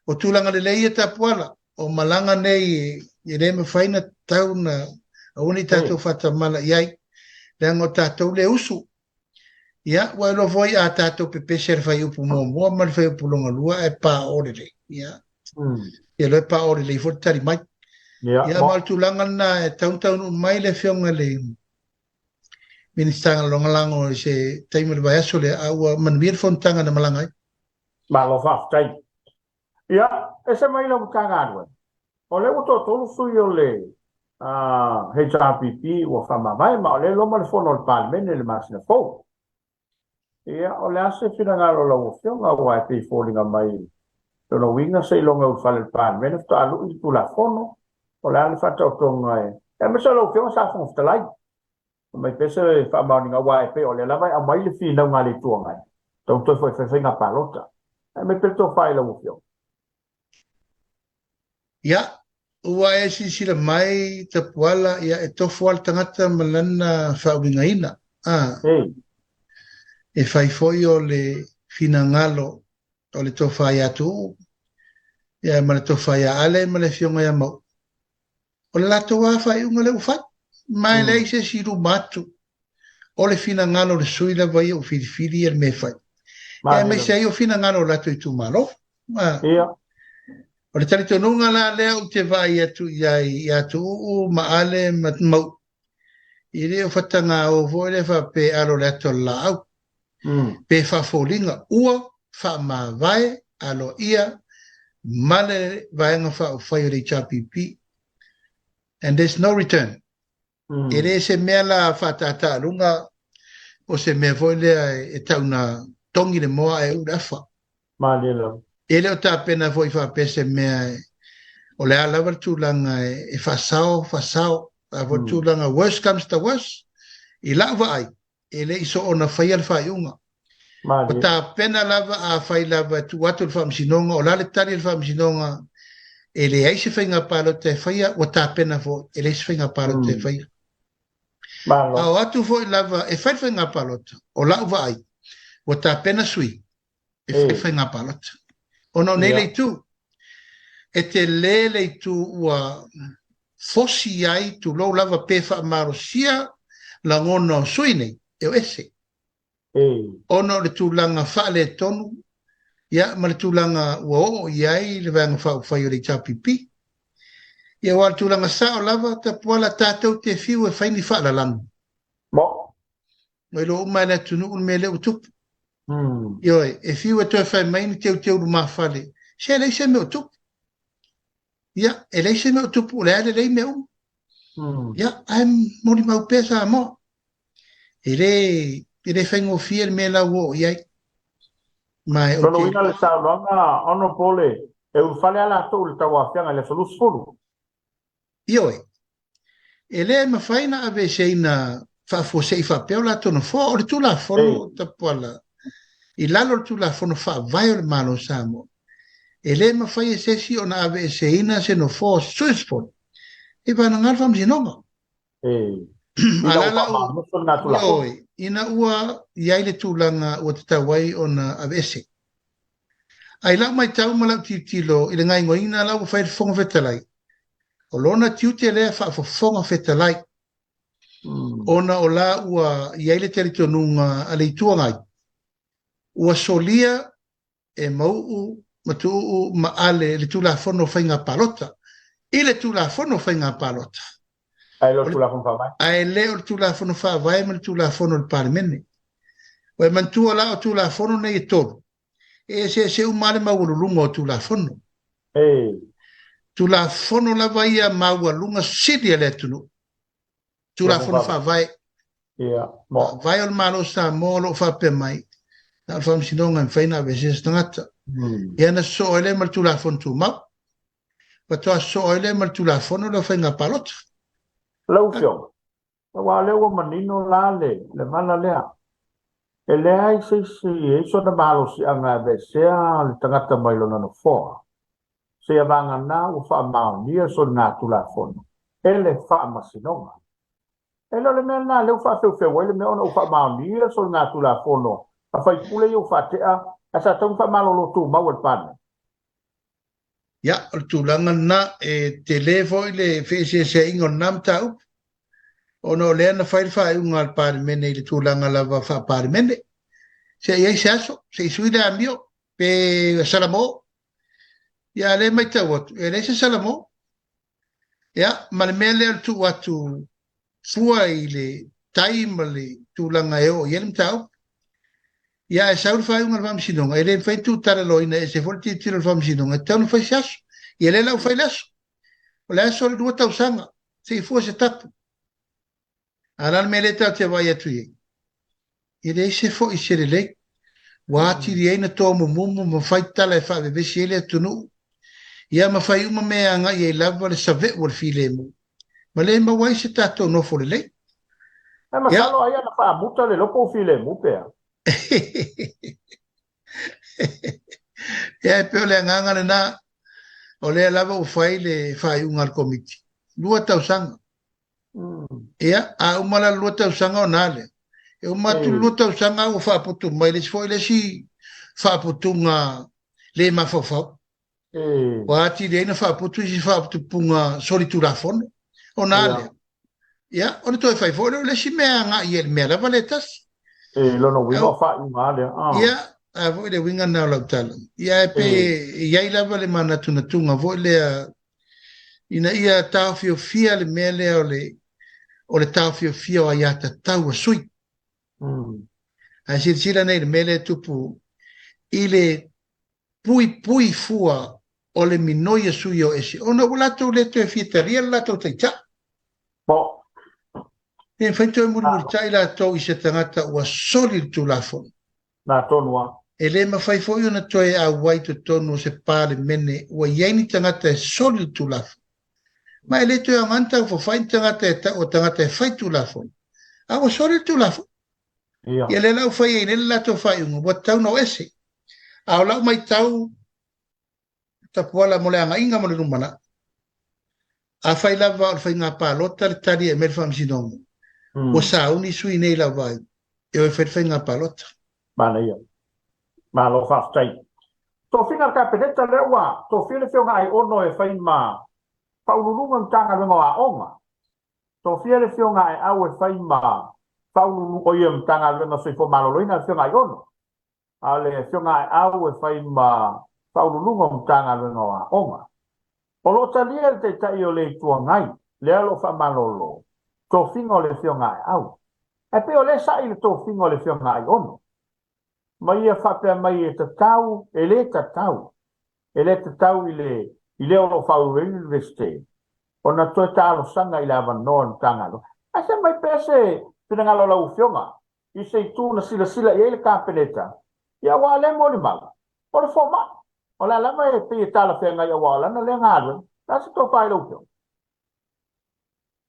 o tulaga lelei ia Tapuala, o malaga nei e le mafai ona tatau ona aua ne i tatou faatamala i ai, leaga o tatou le usu. Ia, ua iloa foi a tatou pepese le fuaiupu muamua ma le fuaiupu lona lua ae paoo lelei. Ia, ia loa e paoo lelei foi le tali mai. Ia, ma o le tulaga lena e tatau ona taunuu mai le Afioga i le Minisita Lagolago i se taimi o le vaiaso lea, a ua manuia le fonotaga na malaga ai. Malo faafetai. Ia, ese mai lau Matagaluega, o lea ua toatolu sui o le HRPP ua faamavae, ma o lea e loma le fono a le Palemene i le masina fou. Ia, o le a se finagalo o lau Afioga, aua e pei e foliga mai lona uiga seiloga e ulufale i le Palemene faatoa lui le Tulafono, o le a le faataotoga e... Aemaise o lau Afioga sa Fofoga Fetalai. Aumai pea se faamaoniga aua e pei o lea lava e aumai le finauga a le Itu Agai, tatau ona toe foi e fai faiga palota. Aumai pea le tofa i lau Afioga. Ia, ua e silasila mai Tapuala, ia e tofu lava le tagata ma lana faauigaina. A, e fai foi o le finagalo o le tofa ia Tuuu, ia ma le tofa ia Ale ma le Afioga ia Mauu. O le latou lava faaiuga lea ua fai, ma e leai se isi i luma atu. O le finagalo o le sui lava ia ua filifili ia le mea e fai. Ia, aemaise ai o finagalo o latou itumalo. Ia. O le talitonuga la lea ou te vaai atu i ai ia Tuuu ma Ale ma Mauu, e le o fatagao foi lea faapea e alo i le ata o le laau, pe faafoliga ua faamavae aloaia ma le Vaega Faaupufai o le HRPP. And there's no return. E le se mea la faataataaluga o se mea foi lea e tau na togi le moa ae uu le afa. Malie lava. E le o tapena foi faapea se mea o le a lava le tulaga e faasao, faasao. A foi le tulaga worst comes to worst, i lau vaai, e le i soona faia le faaiuga. Ua tapena lava afai lava e tuu atu i le Faamasinoga, o le a le tali a le Faamasinoga, e leai se faiga palota e faia, ua tapena foi, e leai se faiga palota e faia. A o atu foi lava e fai le faiga palota, o lau vaai, ua tapena sui e fai faiga palota. Ona o nei le itu, e tele le itu ua fosi ai, tulou lava pe faamalosia lagona o sui nei, e o ese. Ona o le tulaga faaletonu, ia, ma le tulaga ua oo i ai le Vaega Faaupufai o le HRPP. Ia, aua o le tulaga sao lava, Tapuala, tatou te fiu e fai ni faalalanu. Ua iloa uma e le atunuu le mea lea ua tupu. Ioe, e fiu e toe fai mai ni teuteu lumafale, se e leai se mea o tupu. Ia, e leai se mea o tupu, o lea e lelei mea uma. Ia, ae molimau pea Samoa. E le, e le faigofie le mea la ua oo i ai. Ma e Lona uiga le saunoaga Honourable, e ulufale lava latou i le tauaofiaga i le aso 20. Ioe, e le mafai ona aveeseina faafuasei faapea o latou nofoa. O le Tulafono Tapuala, i lalo o le Tulafono Faavae o le Malo o Samoa, e le mafai e se isi ona aveeseina se nofoa o se sui usufono i vagana le Faamasinoga. Ioe, ina ua i ai le tulaga ua tatau ai ona aveese. A i lau matau ma lau tilotilo i le gaoioiga la ua fai e le Fofoga Fetalai, o lona tiute lea faafofoga fetalai, ona o la ua i ai le talitonuga a le Itu Agai, ua solia e Mauu ma Tuuu ma Ale le Tulafono o Faiga Palota i le Tulafono o Faiga Palota. Ae le o le Tulafono Faavae. Ae le o le Tulafono Faavae ma le Tulafono a le Palemene. Ua e manatua la o Tulafono nei e tolu, e eseese uma lava le maualuluga o Tulafono. Tulafono lava ia maualuga sili a le atunuu. Tulafono Faavae. Faavae o le Malo o Samoa o lo o faapea mai, na o le Faamasinoga e mafai ona aveesea se tagata. Ia ona sosoo ai lea ma le Tulafono Tumau. Faatoa sosoo ai lea ma le Tulafono lea o Faiga Palota. Lau Afioga, aua o lea ua manino la le vala lea, e leai se isi e i ai sona malosiaga e aveesea le tagata mai lona nofoa, seia vagana ua faamaonia soligatulafono e le Faamasinoga. E le o le mea lena lea ua faafeufeu ai le mea ona ua faamaonia soligatulafono a faipule ia ua faatea ae sa tatau ona faamalolo tumau e le Palemene. Ia, o le tulaga lena, e tele foi le feeseeseaiga o lena mataupu, ona o lea na fai le faaiuga a le Palemene i le tulaga lava faa-Palemene. Se i ai se aso, se i sui le amio, pe salamo. Ia, a o lea e matau atu, e leai se salamo. Ia, ma le mea lea o le tuu atu fua i le tai ma le tulaga e oo i ai le mataupu. Ia, ae sau le faaiuga a le Faamasinoga, e le mafai ona tuutalaloina, e ese foi le tilotilo a le Faamasinoga, e tatau ona fai se aso. Ia, lea la ua fai le aso. O le aso o le 2 tausaga, se i fua se tapu. A o le a le mea lea tatou te vaai atu i ai? E leai se foi se lelei. Ua atili ai na tomumumu ma fai tala e faavevesi ai le atunuu. Ia ma fai uma mea e agai ai lava le save'u o le filemu. Ma le maua ai se tatou nofo lelei. Ae masalo ai ana faamuta le lopo o filemu pea. Ia e pei o le agaga lena, o lea lava ua fai le faaiuga a le Komiti. 2 tausaga. Ia, a uma la le 2 tausaga ona a lea. E uma atu le 2 tausaga ua faaputu mai le isi foi le isi faaputuga le mafaufau. Ua atili ai na faaputu isi faaputupuga solitulafono ona a lea. Ia, ona toe fai foi lea o le isi mea e agai i ai i le mea lava lea e tasi. E, lona uiga o faaiuga lava lea. Ia, A foi le uiga lena o lau tala. Ia ae pe e i ai lava le manatunatuga foi lea ina ia taofiofia le mea lea o le o le taofiofia o aiatatau a sui. Ae silasila nei i le mea lea e tupu i le puipui fua o le minoi a sui o ese ona ua latou le toe fia talia le latou taitai. Po. E mafai ona toe mulimulitai latou i se tagata ua soli le Tulafono. Na tonu lava. E le mafai foi ona toe auai i totonu o se Palemene ua i ai ni tagata e soli le Tulafono. Ma e le toe aoga ona taufafai ni tagata e tau o tagata e fai Tulafono, a ua soli le Tulafono. Ia. Ia lea la ua fai ai nei le latou faaiuga, ua tatau ona o ese. A o lau matau, Tapuala mo le agaiga mo le lumanai. Afai lava o le faiga palota le tali e aumai le Faamasinoga, ua sauni sui nei lava e o e fai le faiga palota. Manaia. Malo faafetai. Tofiga a le Kapeneta lea ua tofia le Afioga Aiono e fai ma Faauluuluga o le Matagaluega o Aoga. Tofia le Afioga Aeau e fai ma Faauluuluga o ia Matagaluega o Soifua Maloloina le Afioga Aiono. A o le Afioga Aeau e fai ma Faauluuluga o Matagaluega o Aoga. O lo o talia e le Taitai o le Itu Agai, lea o lo o faamalolo, tofiga o le Afioga Aeau. Ae pei o lea e sa'i le tofiga o le Afioga Aiono. Ma ia faapea mai e tatau, e le tatau, e le tatau i le i le o lo o faaauauina le Iunivesite ona toe talosaga i le avanoa o le Matagaluega. Ae se aumai pea se finagalo o lau Afioga i se itu na silasila i ai le Kapeneta, ia aua o lea molimau, o le fomai, o le a lava e pei e talafeagai aua o lana lea galuega. O le a se tofa i lau Afioga?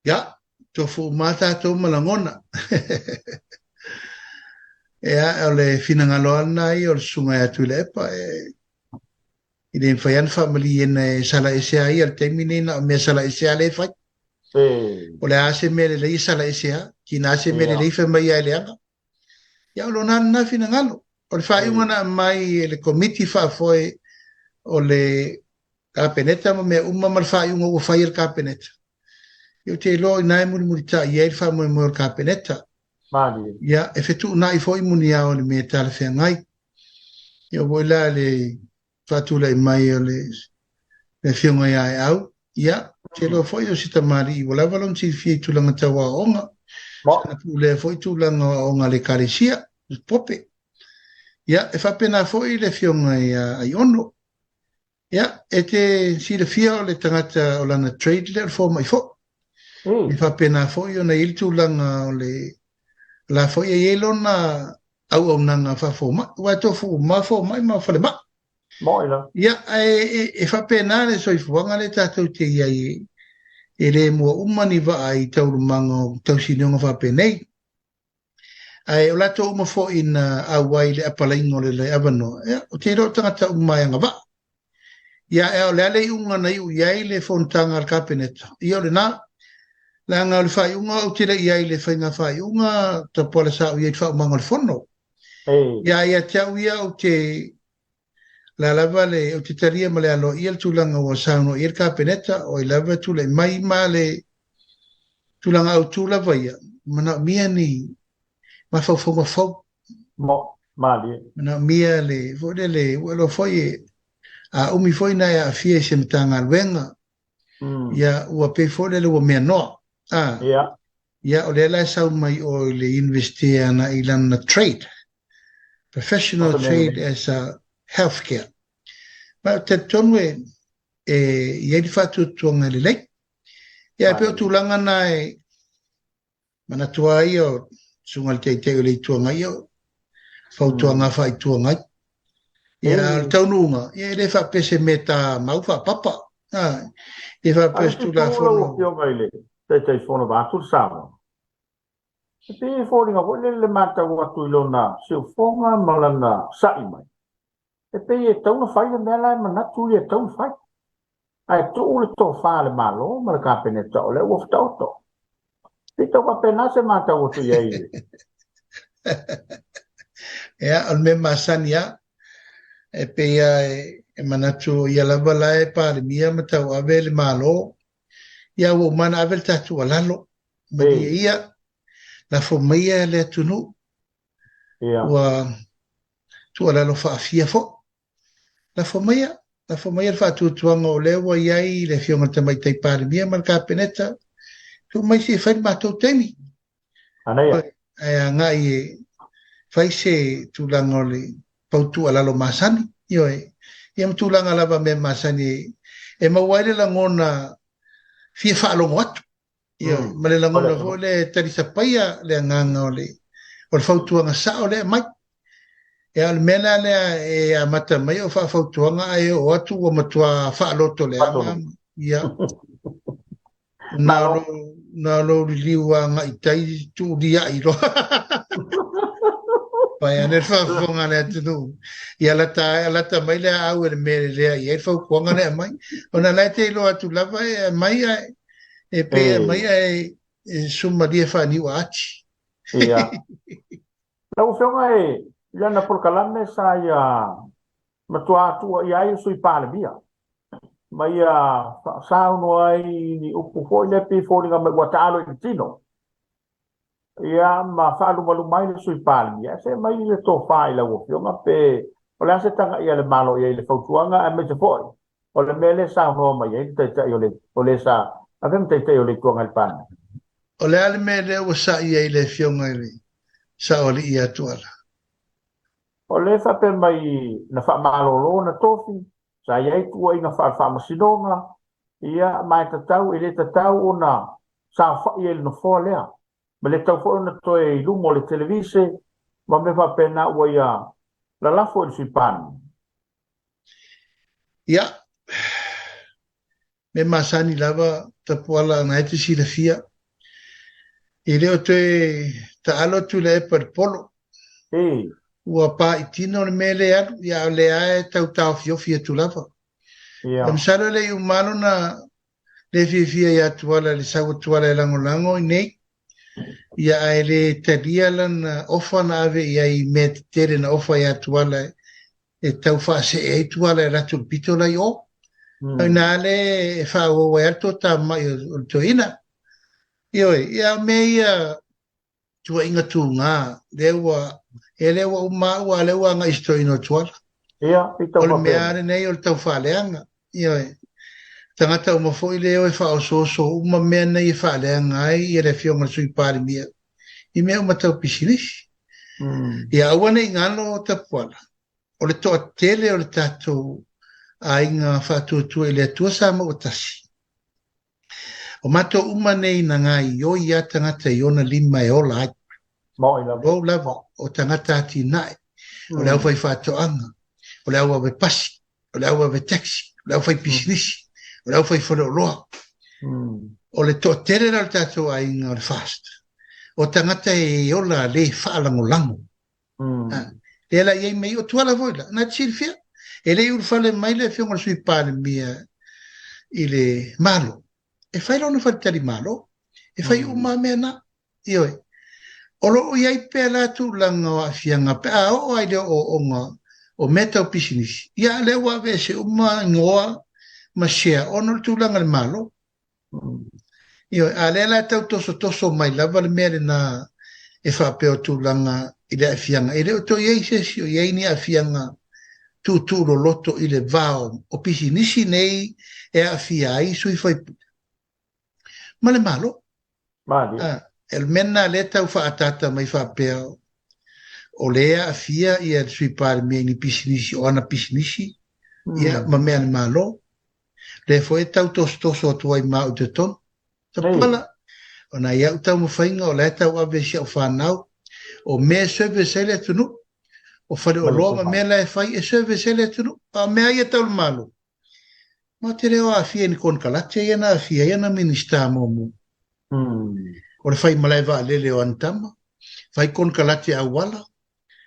Ia, tofu uma lava tatou ma lagona. Ia, o le finagalo lava lena ia o le Susuga ia Tuilaepa, e e le mafai lava ona faamalieina e sala ese lava ia i le taimi lenei, na o mea sala ese lava lea e fai. O le a se mea lelei e sala ese lava, tiga se mea lelei fai mai lava e leaga. Ia o lona lena finagalo. O le faaiuga na aumai e le Komiti Faafoe o le Kapeneta ma mea uma ma le faaiuga ua fai e le Kapeneta, ia ou te iloa o i ina e mulimulitai i ai le faamoemoe o le Kapeneta. Ia, e fetuunai foi muniao i le mea e talafeagai. Ia foi la le faatulai mai o le Afioga ia Aeau, ia, ou te iloa foi o se tamalii ua lava lona silafia i tulaga tau aoaoga, sana pulea foi tulaga o aoaoga a le Ekalesia, le Pope. Ia, e faapena foi le Afioga ia Aiono. Ia, e te silafia o le tagata o lana trade lea o le fomai foi. E faapena foi ona i ai le tulaga o le la foi e i ai lona auaunaga faafomai, aua e tofu uma fomai ma falemai. Moi la. Ia, ae e, e faapena le soifuaga lea tatou te i ai e, e le mua uma ni vaa i taualumaga o tausinioga faapenei. Ae o latou uma foi na auai i le apalaiga o le avanoa, ia, ou te iloa o tagata uma e agavaa. Ia, ae o le a le iuga na iu i ai le fonotaga a le Kapeneta? Ia, o lena. Leaga o le faaiuga ou te le i ai i le faiga faaiuga, tapuala sa ou i ai i le faaumaga o le fono. Ia, ia te au ia ou te la lava le, ou te talia ma le aloaia le tulaga ua saunoa i ai le Kapeneta, o ai lava e tulai mai ma le tulaga autu lava ia, manaomia ni mafaufauga fou. Mo, malie. Manaomia le, foi lele, ua iloa foi e, a umi foi na e aafia i se Matagaluega, ia, ua pei foi lele ua mea noa. A, ia, o lea la e sau mai o i le Universite ana i lana trade, professional trade as a healthcare. Ma ou te talitonu e, e i ai le faatuatuaga e lelei. Ia, e pei o tulaga na e manatua ai o Susuga i le Taitai o le Itu Agai, ia, fautuaga faa-Itu Agai. Ia, o le taunuuga, ia, e le faapea se mea ta mau faapapa. A, e faapea se Tulafono. Lau Afioga i le Taitaifono vaeatu le Samoa, e pei e foliga foi lele le matau atu i lona siufofoga ma lana sa'i mai. E pei e tatau ona fai le mea la e manatu ia e tatau ona fai. Ae tuu le tofa a le Malo ma le Kapeneta o lea ua fetaoto. Pei tau faapena se matau atu i ai. Ia, o le mea masani lava, e pei lava e manatu o ia lava la e Palemia ma tauave le Malo, ia ua uma ona ave le tatou tuualalo, malie ia, lafo maia le atunuu, ua... tuualalo faafia foi. Lafo maia, lafo maia le faatuatuaga o lea ua i ai le Afioga i le Tamaitai Palemia ma le Kapeneta, tuu mai se i fai le matou taimi. Manaia. Ae agai e fai se tulaga o le pau tuualalo masani, ioe, ia ma tulaga lava mea masani e maua ai le lagona fia faalogo atu. Ioe, ma le lagona foi lea e talisapaia le agaga o le o le fautuaga sao lea e aumai. Ia, o le mea la lea e amata mai o faafautuaga ae oo atu ua matua faalotoleaga. Ia. Na o lou, na o lou liliu agai i tai tuuliai loa. Pai ane le faafofoga a le atunuu. Ia lata, lata mai le aau e le mea e lelea i ai le fautuaga lea e aumai. Ona la e te iloa atu lava e aumai ae e pei e aumai ae e sumalie faaniu aati. Ia. Lau Afioga e i lana polokalame sa ia matua tuuaia ai le Sui Palemia ma ia saunoa ai i ni upu foi lea pei e foliga mai ua taalo i le tino. Ia ma faalumaluma ai le Sui Palemia. Ae fea mai le tofa i lau Afioga pe o le a se tagaia a le Malo i ai i le fautuaga aemaise foi o le mea lea e saunoa mai ai le Taitai o le o le sa avea ma Taitai o le Itu Agai i le Palemene. O le a le mea lea ua sa'i ai le Afioga i le Saoalii ia Tuala? O lea e faapea mai na faamalolo na tofi, sa i ai tuuaiga faale-faamasinoga, ia, ma e tatau, e le tatau ona saofai ai i le nofoa lea, ma le tatau foi ona toe i luma o le televise ma mea faapena ua ia lalafo i le Sui Palemia. Ia, mea masani lava Tapuala na e te silafia, e le o toe taalo atu le epa i le polo. Ei. Ua pa i tino le mea lea e alu, ia a o lea lava e tau taofiofi atu lava. Ia. E masalo e le i uma lona le fiafia ia Tuala i le sau a Tuala e lagolago i nei, ia ae le talia lana ofa na ave i ai i mea tetele na ofa ia Tuala e tau faasee ai Tuala e alu atu i le pito la i o. Mm. Ina le e faaauau ai le toatamai o le toeaina. Ioe, ia o mea ia tuuaiga tuga, lea ua, e lea ua uma au, a lea ua agai i se toeaina o Tuala. Ia, i tau O le mea lenei o le tau faaleaga. Ioe, tagata uma foi lea e o e faaosooso uma mea nei e faaleaga ai ia le Afioga i le Sui Palemia i mea uma tau pisinisi. Mm. Ia aua ne i galo Tapuala, o le toatele o le tatou aiga faatuatua i le Atua sa maua tasi. O matou uma nei na gaioi a tagata i ona lima e ola ai. Maoi lava. Tulou lava, o tagata atinae, o le aufaifaatoaga, o le auave pasi, o le auave taxi, o le aufaipisinisi, o le aufaifaleoloa. O le toatele la o le tatou aiga o le FAST, o tagata e ola le faalagolago. Lea la i ai mea ia, o Tuala foi la, na te silafia, e le i ulufale mai le Afioga i le Sui Palemia i le Malo, e fai lona faletalimalo, e fai uma lava mea na. Ioe. O lo o i ai pea la tulaga o aafiaga pe a oo lava i le ooooga o mea tau pisinisi, ia lea ua aveese uma igoa ma share ona o le tulaga i le Malo. Ioe, a lea la e tau tosotoso mai lava le mea lena e faapea o tulaga i le aafiaga, e le o toe i ai se isi o i ai ni aafiaga tuutuuloloto i le va o pisinisi nei e aafia ai sui usufono ma le Malo. Malie. Ah, e le mea lena lea e tau faaataata mai faapea o lea e aafia ia le Sui Palemia i ni pisinisi o ana pisinisi ia ma mea a le Malo. Lea foi e tau tosotoso atu ai ma au i totonu. Tapala, ona i au taumafaiga o la e tauave e si au fanau, o mea e service ai le atunuu, o faleoloa ma mea la e fai e service ai le atunuu. A o mea ia tau le Malo, ma te le o aafia i ni konekarate ia na aafia ai ana Minisita muamua. O le fai malae vaalele o ana tama, fai konekarate auala,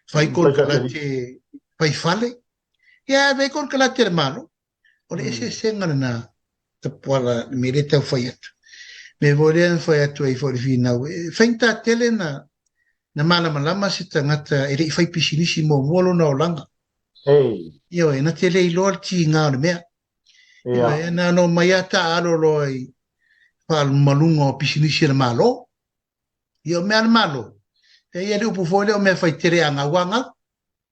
fai konekarate fai fale, ia ave ai konekarate a le Malo. O le eseesega lena Tapuala i le mea lea e tau fai atu. Mea foi lea na fai atu ai foi i le finau, e faigata tele na na malamalama se tagata e le i fai pisinisi muamua lona olaga. Ei. Ioe, na te le iloa le tiga o le mea. Ia. Ioe, na ona omai lava taaalo loa i faamaluga o pisinisi a le Malo. Ia o mea a le Malo, e i ai le upu foi lea o mea fai tele a gau a gau.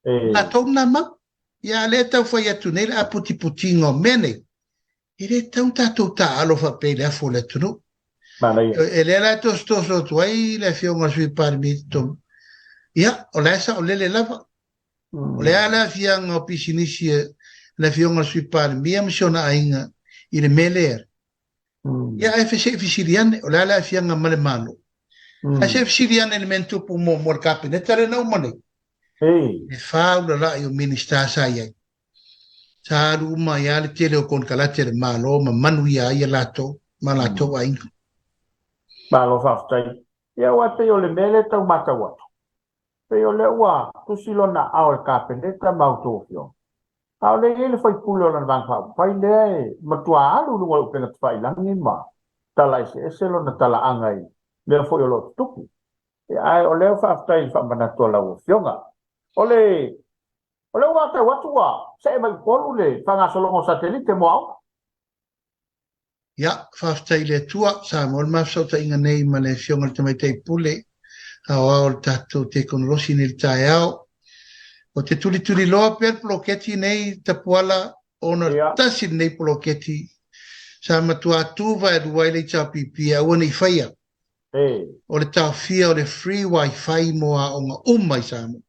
Latou lena mau. Ia, a o lea e tau fai atu nei le aputiputiga o mea nei, e le tatau ona tatou taaalo faapea i le afu o le atunuu. E lea la e tosotoso atu ai le Afioga i le Sui Palemia i totonu, ia, o la e saolele lava. O le a le aafiaga o pisinisi a le Afioga i le Sui Palemia ma si ona aiga i le mea lea? Ia, ae se i fesili ane, o le a le aafiaga ma le Malo? Ae se i fesili ane i le mea na tupu muamua i le Kapeneta lea na uma nei. E faaulala'i o Minisita sa i ai. Sa alu uma ai lava le tele o konekarate a le Malo ma manuia ai latou ma latou aiga. Malo faafetai. Ia aua e pei o le mea lea e tau matau atu, pei o lea ua tusi lona aao i le Kapeneta ma a outou afioga, a o lea e i ai le faipule o lana Vaega Faaupufai lea e matua alu i luga o le upega tafailagi ma tala eseese lona talaaga i mea foi o lo o tutupu. Ia, ae o lea faafetai i le faamanatu a lau afioga. O le o lea ua matau atu ua see mai Upolu le faagasologa o satelite mo aoga. Ia, faafetai i le Atua, sa maua le ma fesootaiga nei ma le Afioga i le Tamaitai Pule Aoao o le tatou tekonolosi nei i le taeao. Ou te tulituliloa pea le poloketi nei, Tapuala, ona o le tasi lenei poloketi sa matua tuvaelua ai le HRPP e aua ne i faia. O le taofia o le free wifi mo aoga uma i Samoa.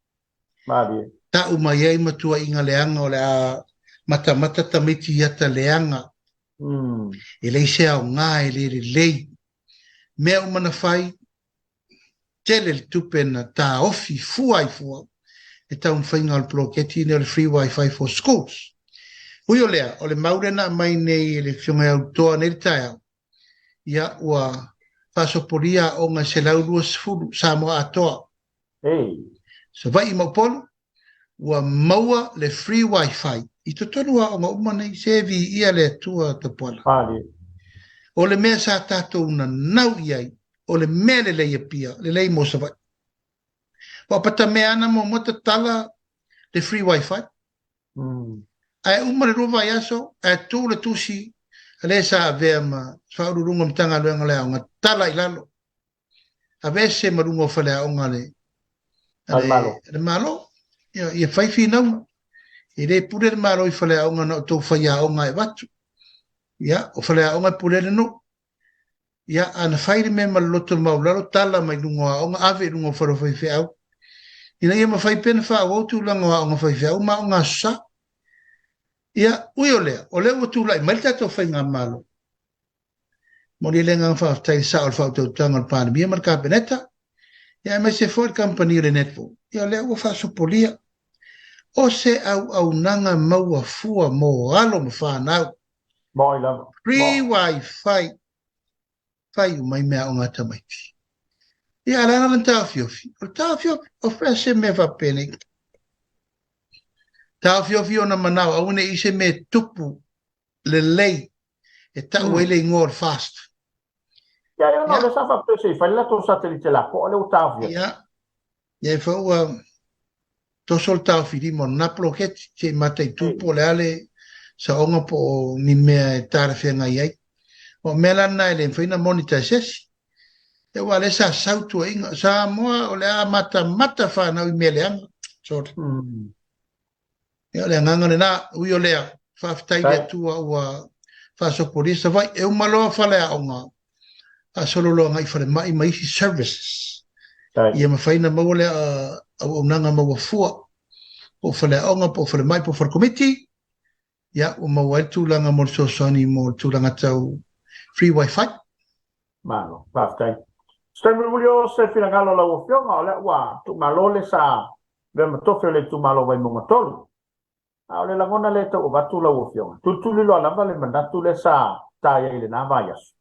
Malie. Tau mai ai ma tuuaiga leaga o le a matamata tamaiti i ata leaga. E leai se aoga e le lelei. Mea uma na fai, tele le tupe na taofi fua ai fua le taumafaiga o le poloketi lenei o le Free Wi-Fi for Schools. Ui o lea, o le mau lea na aumai nei e le Afioga ia Utoa nei le taeao, ia ua faasopolia aoga e 120 Samoa atoa. Savaii ma Upolu, ua maua le free wifi i totonu o aoga uma nei, se viia le Atua Tapuala. O le mea sa tatou nanau i ai, o le mea lelei Apia, lelei mo Savaii. Ua patamea ana muamua tatala le free wifi. Ae uma le 2 vaiaso, ae tu le tusi a le sa avea ma Faauluuluga o Matagaluega o le Aoga, tala i lalo. Aveese ma luga o faleaoga a le, a le, a le Malo. Ia, ia fai finauga. E le pule le Malo i faleaoga na o tou faiaoga e avatu. Ia, o faleaoga e pule ai le nuu. Ia, a na fai le mea ma le loto maualalo, tala mai luga o aoga, ave i luga o fale o faifeau, ina ia mafai pea ona faaauau tulaga o aoga faifeau ma aoga aso Sa. Ia, ui o lea, o lea ua tulai mai le tatou faigamalo. Momoli le agaga faafetai i le sao o le faautautaga o le Palemia ma le Kapeneta, ia aemaise foi le kamupani o le Netball. Ia o lea ua faasopolia. O se auaunaga maua fua mo alo ma fanau. Moi lava. Free wifi. Fai uma ai meaaoga a tamaiti. Ia, a o le a la lana taofiofi? O le taofiofi, o fea se mea faapenei? Taofiofi ona manao, aua ne i se mea e tupu lelei e tau ai le igoa o le fast. Ia, e ona o lea sa faapea se i fai le latou satelite lapoa lea ua taofia. Ia, ia e fai ua toso le taofilima o lena poloketi se i mataitu po o le a le saoga po o ni mea e talafeagai ai. O mea la na e le mafai ona monitor e se isi. Ia aua o lea sa sau tuuaiga. Samoa o le a matamata fanau i mea leaga. Sorry. Ia, o le agaga lena. Ui o lea, faafetai i le Atua ua faasopolia Savaii. E uma loa faleaoga, faasolo loa agai i falemai ma isi services. Ia mafai ona maua le auaunaga maua fua, po o faleaoga, po o falemai, po o falekomiti, ia, ua maua ai le tulaga mo le fesoasoani mo le tulaga tau free wifi. Malo, faafetai. Se taimi mulimuli o se finagalo o lau Afioga, o lea ua tuumalo le sa avea ma tofi o le itumalo o Vaimauga 3. A o le lagona lea e tau avatu lau Afioga, tulituliloa lava le manatu lea sa ta i ai i lena vaiaso.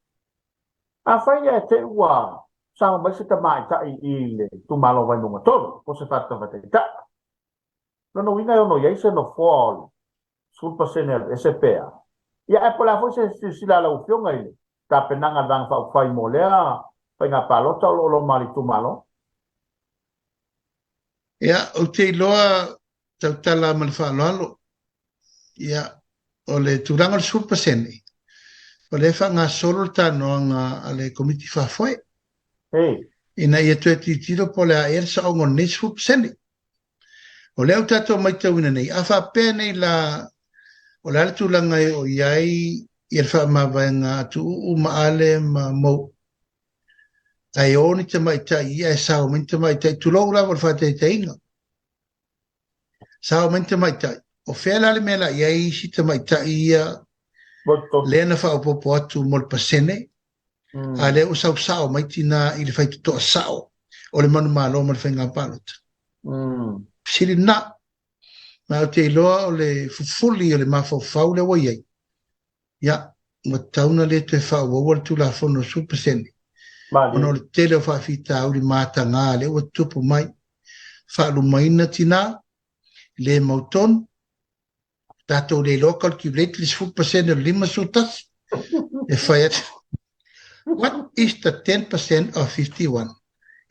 Afai ae te i ua sao mai se tamaitai i le itumalo o Vaimauga 3, po o se faatafataitai, Lona uiga e ono i ai se nofoa o le 10% e alu ese pe a. Ia ae po o le a foi se silasila a lau Afioga i le tapenaga a le Vaega Faaupufai mo lea faiga palota o lo o loma a le itumalo? Ia, ou te iloa tautala ma le faaaloalo, ia, o le tulaga o le 10%, o lea e faagasolo le talanoaga a le Komiti Faafoe, ina ia toe tilotilo po o le a ea le saoga o lenei 10%. O lea ua tatou matauina nei, a faapea nei la o le a le tulaga e oo i ai ia le faamavaega a Tuuu ma Ale ma Mou, ae o ni tamaitai i ae sao mai ni tamaitai, tulou lava o le faataitaiga, sao mai ni tamaitai. O fea la le mea la i ai isi tamaitai ia lea na faaopoopo atu mo le pasene, a lea ua sau sao mai tina i le faitotoa sao o le manumalo ma le faiga palota. Fesili lena. Ma ou te iloa o le fufuli o le mafaufau lea ua i ai, ia, ua tatau ona le toe faaauaua le Tulafono 10%, ona o le tele o faafitauli mataga lea ua tutupu mai, faalumaina tina, le mautonu, tatou le iloa calculate le 10% o le 51 e fai atu. What is the 10% of 51?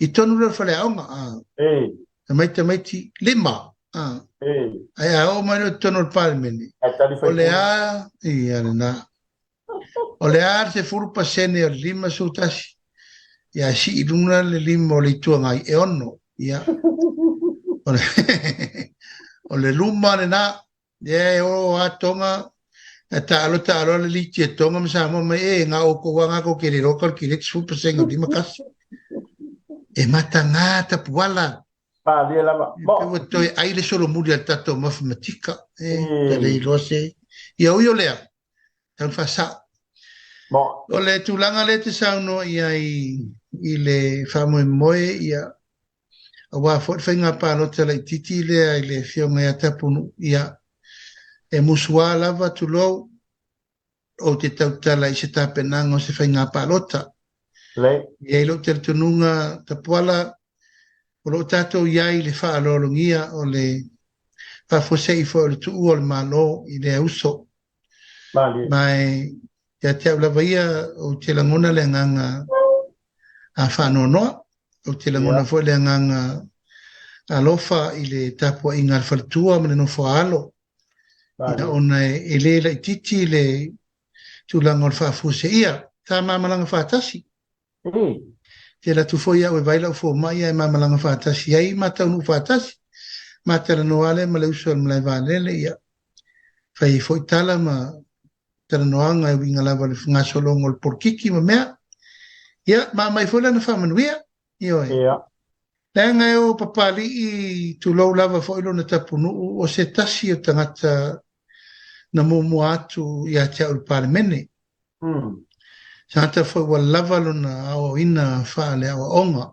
I tonu lea o le faleaoga, a. E mai tamaiti, lima. A. Ae a oo mai loa i totonu o le Palemene, o le a, ia lena. O le a le 10% o le 51? Ia sii i luga le lima o le Itu Agai e ono. Ia. O le, o le luma lena. Ia e o a Tonga, e taalo taalo le liti e Tonga ma Samoa mai e ngā o kou anga ko ke rero calculate 10% o lima kasi. E mataga tapuala. Palie lava. Bo. Ua toe ai le solomuli a le tatou mathematika. E, mm. le iloa se. Ia ui o lea, tau faasao. Bo. O le tulaga lea te saunoa i ai i le faamoemoe ia aua foi le faiga palota laitiiti lea i le afioga ia Tapunuu, ia e musuā lava tulou ou te tautala i se tapenaga o se faiga palota. Le. E i ai lou talitonuga Tapuala, o lo o tatou i ai i le faaaloalogia o le faafuasei foi o le tuua o le Malo i lea uso. Malie. Ma e ia te au lava ia, ou te lagona le agaga a faanoanoa, ou te lagona foi le agaga alofa i le tapuaiga a le faletua ma le nofo a alo, ia ona e le laitiiti le tulaga o le faafuaseia. Sa ma malaga faatasi. Te alu atu foi au e vaai lau fomai ae ma malaga faatasi ai ma taunuu faatasi. Ma talanoa lea ma le uso o le malae vaalele, ia fai ai foi tala ma talanoaga e uiga lava i le gasologa o le polokiki ma mea. Ia, ma aumai foi lana faamanuia. Ioe. Ia. Leaga e o Papalii, tulou lava foi lona tapunuu, o se tasi o tagata na muamua atu ia te au i le Palemene. Tagata foi ua lava lona aoaoina faale-aoaoga.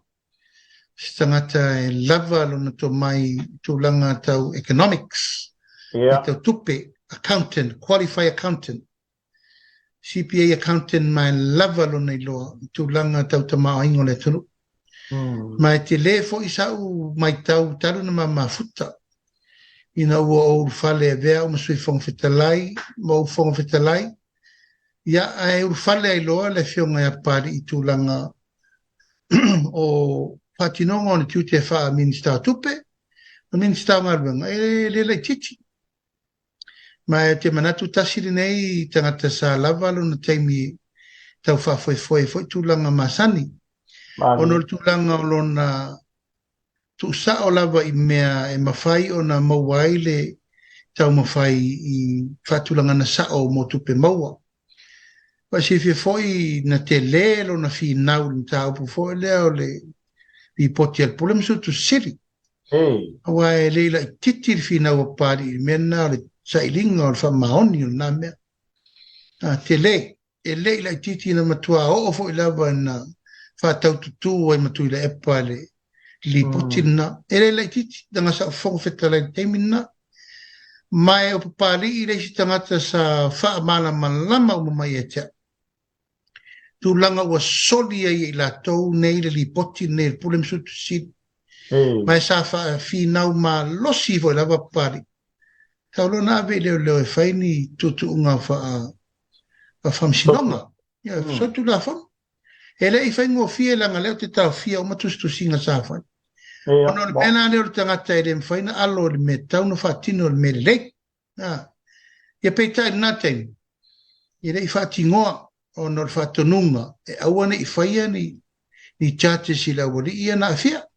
Se tagata e lava lona tomai i tulaga tau economics, yeah. tau tupe, accountant, qualified accountant. CPA accountant ma e lava lona iloa i tulaga tau tamaoaiga o le atunuu. Ma e tele foi sa'u maitau talu na ma mafuta ina ua ou ulufale e avea au ma Sui Fofoga Fetalai ma ou Fofoga Fetalai, ia ae ulufale ai loa le Afioga ia Papalii i tulaga o faatinoga o le tiute faa-Minisita o Tupe ma Minisita o Galuega, e le laitiiti. Ma ou te manatu tasi lenei tagata sa lava lona taimi tau faafoefoe foi tulaga masani. Ona o le tulaga o lona tuusao lava i mea e mafai ona maua ai le taumafai i faatulagana sao mo tupe maua. Faasiafia foi na tele lona finau i le mataupu foi lea o le lipoti a le Pule ma Suetusi Sili. Aua e le laitiiti le finau a Papalii i le mea lena o le sailiga o le faamaoni o lena mea. A tele, e le i laitiiti na matua oo foi lava ina faataututu ai ma Tuilaepa le lipoti lena. E le laitiiti, leaga sa ou Fofoga Fetalai i le taimi lena. Ma e o Papalii le isi tagata sa faamalamalama uma mai ia te au. Tulaga ua soli ai e i latou nei le lipoti lenei a le Pule ma Suetusi Sili. Ma e sa faafinau malosi foi lava Papalii. Tau loa na ave i leoleo e fai ni tuutuuga faa-faamasinoga. Ia, solitulafono. E le i faigofie leaga lea ou te taofia uma tusitusiga sa fai. Ona o le mea la lea o le tagata e le mafai ona alo i le mea tatau ona faatino i le mea lelei. Ia peitai i lena taimi, e le i faatinoa ona o le faatonuga e aua ne i faia ni, ni charges i le aualii ia na aafia,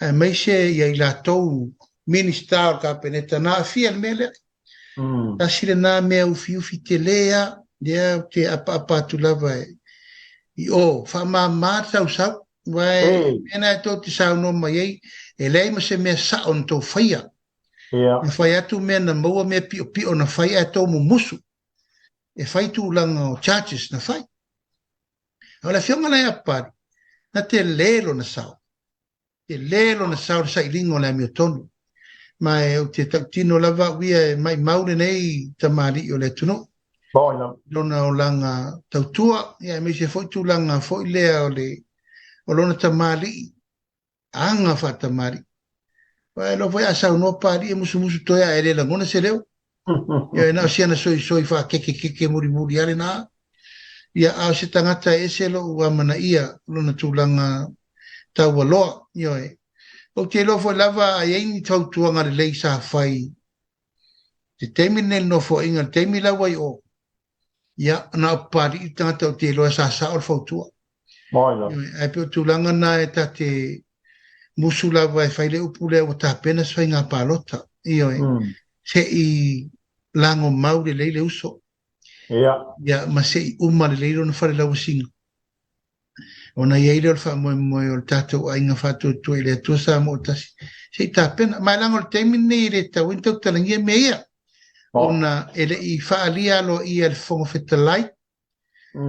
aemaise ia i latou Minisita o le Kapeneta na aafia i le mea lea. Tasi lena mea ufiufi tele lava, lea ou te apaapa atu lava i o, faamama le sausau, aua o mea na tou te saunoa mai ai, e leai ma se mea sao na tou faia. Na fai atu mea na maua mea piopio na fai ae tou mumusu e fai tulaga o charges na fai. A o le afioga la ia Papalii, na tele lona sao. Tele lona sao i le sailiga o le amiotonu. Ma ou te tautino lava au ia e maimau lenei tamalii o le atunuu. Lona olaga tautua, ia aemaise foi tulaga foi lea o le o lona tamalii, aga faatamalii. Aua e iloa foi a saunoa Papalii e musumusu toe ae le lagona se leo. Ia na o si ana soisoi faakekekeke mulimuli lava lena. Ia a o se tagata e ese lou amanaia lona tulaga taualoa. Ioe. Ou te iloa foi lava a i ai ni fautuaga lelei sa fai te taimi lenei i le nofoaiga, le taimi la ua i o, ia, na o Papalii le tagata ou te iloa sa sao le fautua. Ae pei o tulaga na e ta te musu lava e fai le upu lea ua tapena se faiga palota. Ioe. Se i lagomau lelei le uso. Ia, ma se i uma lelei lona fale lauasiga. Ona i ai lea o le faamoemoe o le tatou aiga faatuatua i le Atua Samoa o tasi, se i tapena. Ma e leaga o le taimi lenei e le tatau ai ona tautalagia mea ia, ona e le i faaalia aloaia e le Fofoga Fetalai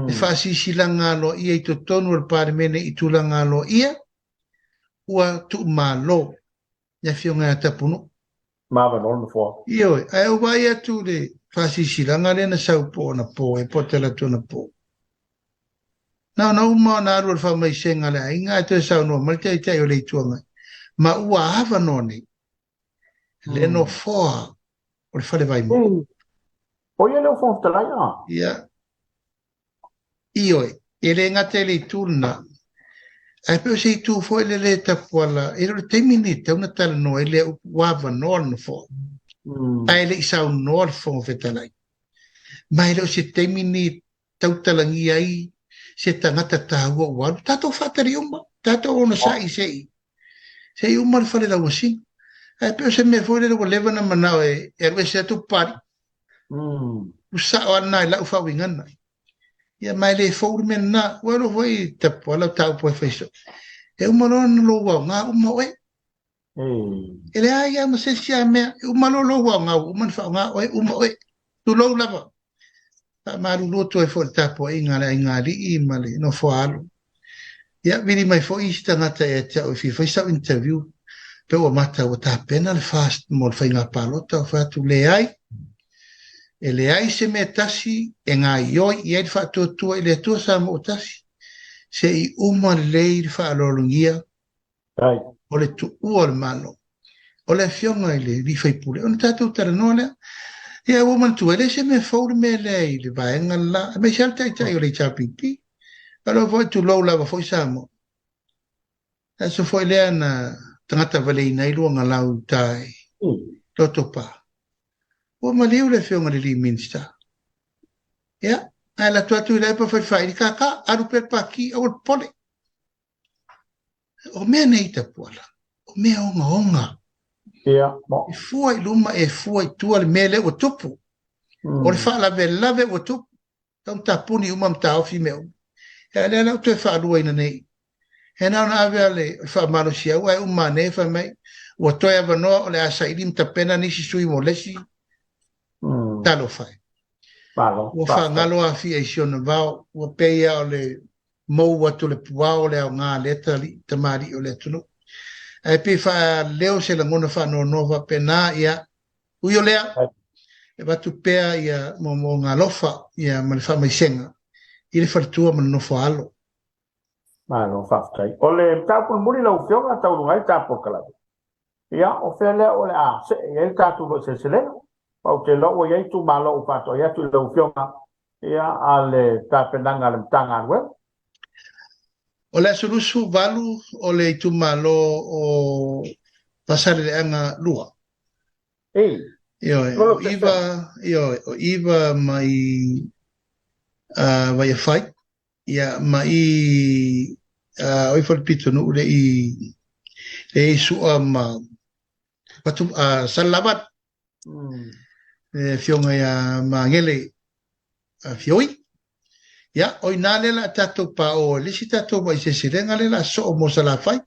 le faasilasilaga aloaia i totonu o le Palemene i tulaga aloaia, ua tuumalo le Afioga ia Tapunuu. Ma avanoa le Nofoa. Ioe, ae ou vaai atu i le faasilasilaga lea na sau po o anapo ea po o talaatu anapo. Na ona uma ona alu o le faamaisega a le aiga ae toe saunoa mai le Taitai o le Itu Agai, ma ua avanoa nei le Nofoa o le Fale Vaimauga. O ia lea o Fofoga Fetalai, a? Ia. Ioe, e le gata i le itu lena, ae pei o se itu foi lele e tapuala, e le o le taimi lenei e tatau ona talanoa ai lea upu ua avanoa le Nofoa, ae le i saunoa le Fofoga Fetalai. Ma e le o se taimi lenei e tautalagia ai se tagata taua ua alu. Tatou faatali uma, tatou onosai se i se i uma le fale lauasina. Ae pei o se mea foi lele ua leva ona manao e alu ese atu Papalii. Ua sao lava lena i lau faauigaga. Ia ma e le fou le mea lena. Ua iloa foi Tapuala o ta upu e fai soo. E uma loa ona lou aoga uma oe. E leai lava ma se isi a mea. E uma loa lou aoga ua uma ona faaaoga oe, uma oe. Tulou lava. Faamalulu atu ai foi i le tapuaiga a le aiga alii ma le nofo a alo. Ia, vili mai foi isi tagata ia te au e fia fai sau interview, pe ua mata ua tapena le FAST mo le faiga palota, ou fai atu, leai, e leai se mea tasi e gaoioi i ai le faatuatua i le Atua Samoa ua tasi, se i uma lelei le faaaloalogia o le tuua o le Malo, o le afioga i le alii faipule, ona tatou talanoa lea. Ia, ua manatua, e le se mea fou le mea lea i le vaega le la, aemaise lava le taitai o le HRPP. Malo foi, tulou lava foi Samoa. Le aso foi lea na tagata valeina ai Luagalau i uta i Lotopa. Ua maliu le afioga i le alii Minisita. Ia, ae alu atu atu i Laepa fai le faili, Kaka, alu pea le paki, aua le popole. O mea nei Tapuala, o mea ogaoga. Ia, mo. E fua i luma, e fua i tua le mea lea ua tupu. O le faalavelave ua tupu. Tau tapuni uma ma taofi mea uma. Ia, lea la ua toe faaluaina nei. E na ona ave lava le faamalosiau ae uma ane fai mai ua toe avanoa o le a saili ma tapena nisi sui mo le isi. Talofa e. Ua faagalo afia i si ona vao, ua pei lava o le mou atu o le puao o le aoga a lea tamalii o le atunuu. Ae pei faaleo se lagona faanoanoa faapena, ia, ui o lea, e avatu pea ia moomooga alofa ia ma le faamaisega i le faletua ma le nofo a alo. Malo faafetai. O le mataupu mulimuli lau Afioga taualuga ai le ta polokalame. Ia, o fea lea o le a see i ai le tatou uluai seleselega? Ma ou te iloa ua i ai itumalo ua faatoai atu i lau Afioga, ia, a le tapenaga a le Matagaluega. O le aso 28 o le itumalo o Faasaleleaga 2. Ei. Ioe, o Iva, ioe, o Iva ma i Vaiafai. Ia, ma i o ifo le pitonuu le i le i sua ma Patu, Salelavalu, le Afioga ia Magele Fioi. Ia, o i ina lea o le a tatou paoa i le isi tatou uluai seleselega lea o le a sosoo mo Salafai.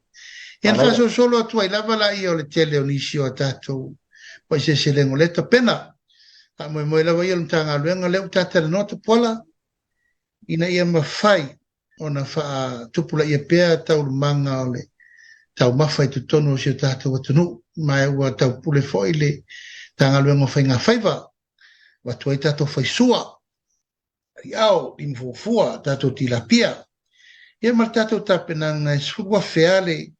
Ia, ona faasolosolo atu ai lava laia o le tele o nisi o a tatou uluai seleselega o lea e tapena. Faamoemoe lava ia o le Matagaluega lea ua ta talanoa Tapuala ina ia mafai ona faatupulaia pea taualumaga o le taumafa i totonu o si o tatou atunuu, ma ua taupule foi le Matagaluega o Faigafaiva, avatu ai tatou faisua, aliao, limafuafua, tatou tilapia, ia ma le tatou tapenaga e 10,000 lava le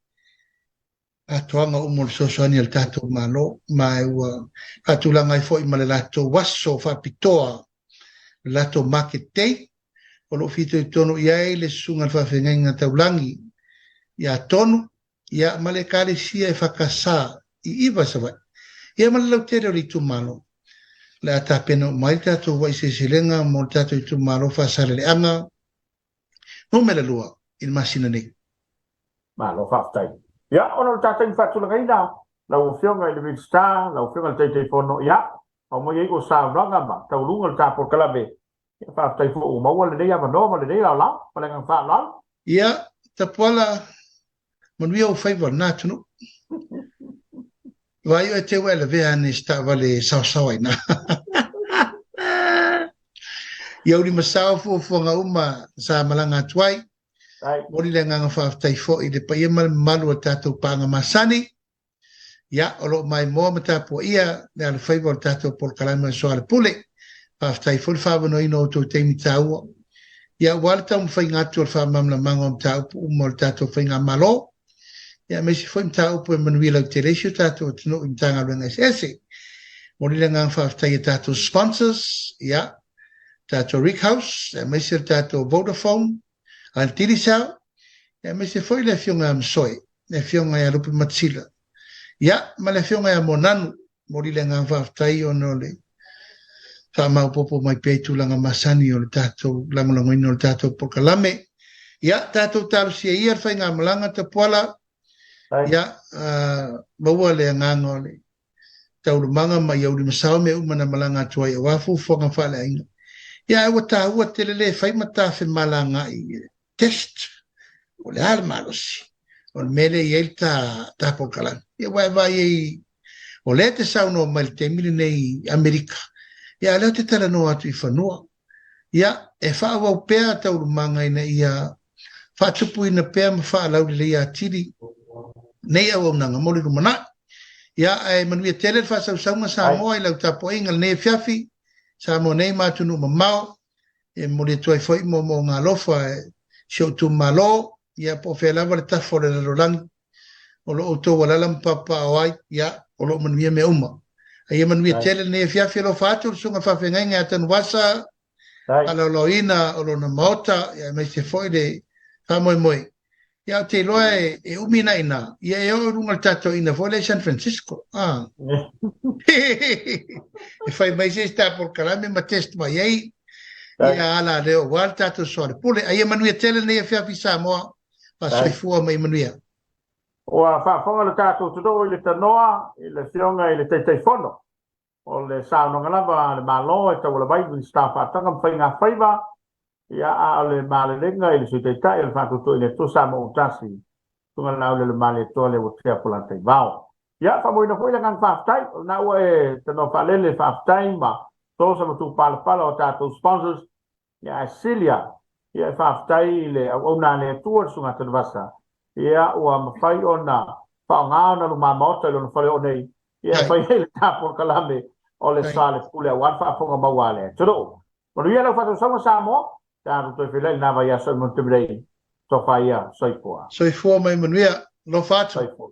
atoaga uma o le fesoasoani a le tatou Malo, ma ua faatulaga ai foi ma le latou aso faapitoa, le latou market day, o lo o fitoitonu i ai le Susuga i le Faafeagaiga Taulagi ia Tonu, ia ma le Ekalesia EFKS i Iva, Savaii, ia ma le lautele o le itumalo. O le a tapena uma ai le tatou uluai seleselega mo le tatou itumalo Faasaleleaga numera 2 i le masina nei. Malo faafetai. Ia, ona o le ta taimi faatulagaina, lau Afioga i le Minisita, lau Afioga i le Taitaifono, ia, aumai ai ua saunoaga ma taualuga le ta polokalame. Ia, faafetai foi ua maua lenei avanoa ma lenei laolao. Ma le agaga faaaloalo. Ia, Tapuala, manuia ou faiva o lena atunuu. Vaai oe te ua e lavea ane i se taavale e saosaoa i ina. Ia ulimasao fuafuaga uma sa malaga atu ai. Momoli le agaga faafetai foi i le paia ma le mamalu o le tatou paaga masani. Ia, o lo o maimoa ma tapuaia le alofaiva o le tatou polokalame o le Soalepule. Faafetai foi le faaavanoaina o outou taimi taua. Ia, aua le taumafaiga atu o le faamalamalamaga o mataupu uma o le tatou faigamalo, ia, aemaise foi mataupu e manuia lautele ai si o tatou atunuu i Matagaluega eseese. Momoli le agaga faafetai i a tatou sponsors, ia, tatou Rick House, aemaise le tatou Vodafone, a le Digicel, aemaise foi le Afioga ia Masoe, le Afioga ia Lupe Matsila, ia, ma le Afioga ia Moananu. Momoli le agaga faafetai ona o le faamaopoopo mai pea i tulaga masani o le tatou lagolagoina o le tatou polokalame. Ia, tatou talosia ia le faigamalaga Tapuala, ia, maua le agaga o le taualumaga ma ia ulimasao mea uma na malaga atu ai aua fuafuaga faaleaiga. Ia, ae ua taua tele le fai ma ta femalagaai test, o le a le malosi o le mea lea e i ai le ta, ta polokalame. Ia, ua e vaai ai, o lea e te saunoa mai i le taimi lenei i Amerika, ia, a o lea ou te talanoa atu i fanua. Ia, e faaauau pea taualumaga ina ia faatupuina pea ma faalauleleia atili nei auaunaga mo le lumanai. Ia, ae manuia tele le faasausauga Samoa i lau tapuaiga i lenei afiafi, Samoa nei ma atunuu mamao, e momoli atu ai foi moomooga alofa i si ou itumalo, ia po o fea lava le tafa o le lalolagi o lo o outou alaala ma papaaao ai, ia, o lo o manuia mea uma. A ia manuia tele lenei afiafi, alofa atu le susuga i le faafeagaiga ia Tanuvasa, faalaolaoina o lona maota, ia aemaise foi le faamoemoe. Ia, ou te iloa e umi na ina, ia e oo i luga o le tatou ina foi lea i San Francisco. Ah. E fai mai se isi ta polokalame ma test mai ai ia ala leo aua le tatou soalepule. A ia manuia tele lenei afiafi Samoa. Faasoifua ma ia manuia. Ua faafofoga le tatou atunuu i le tanoa i le Afioga i le Taitaifono o le saunoaga lava a le Malo e tauala mai i Minisita o Faatoaga ma Faiga Faiva, ia, a o le malelega i le Sui Taitai o le Faatuatuaina i le Atua Samoa ua tasi, Susuga i le Laaulialemalietoa Leuatea Polataivao. Ia, faamoeina foi le agaga faafetai, o lena ua e tanoa faalele, faafetai ma tosa ma tupalapala o tatou sponsors, Ia ae sili lava, ia e faafetai i le auauna a le Atua le Susuga Tanuvasa, ia ua mafai ona faaaoga ona luma maota i lona faleoo nei, ia e fai ai le ta polokalame o le Sa le Pule aua le faafofoga maua a le atunuu. Manuia lau faatausauga Samoa, tatou toe feiloai i lena vaiaso i Montevideo. Tofa ia, soifua. Soifua ma ia manuia. Alofa atu. Soifua.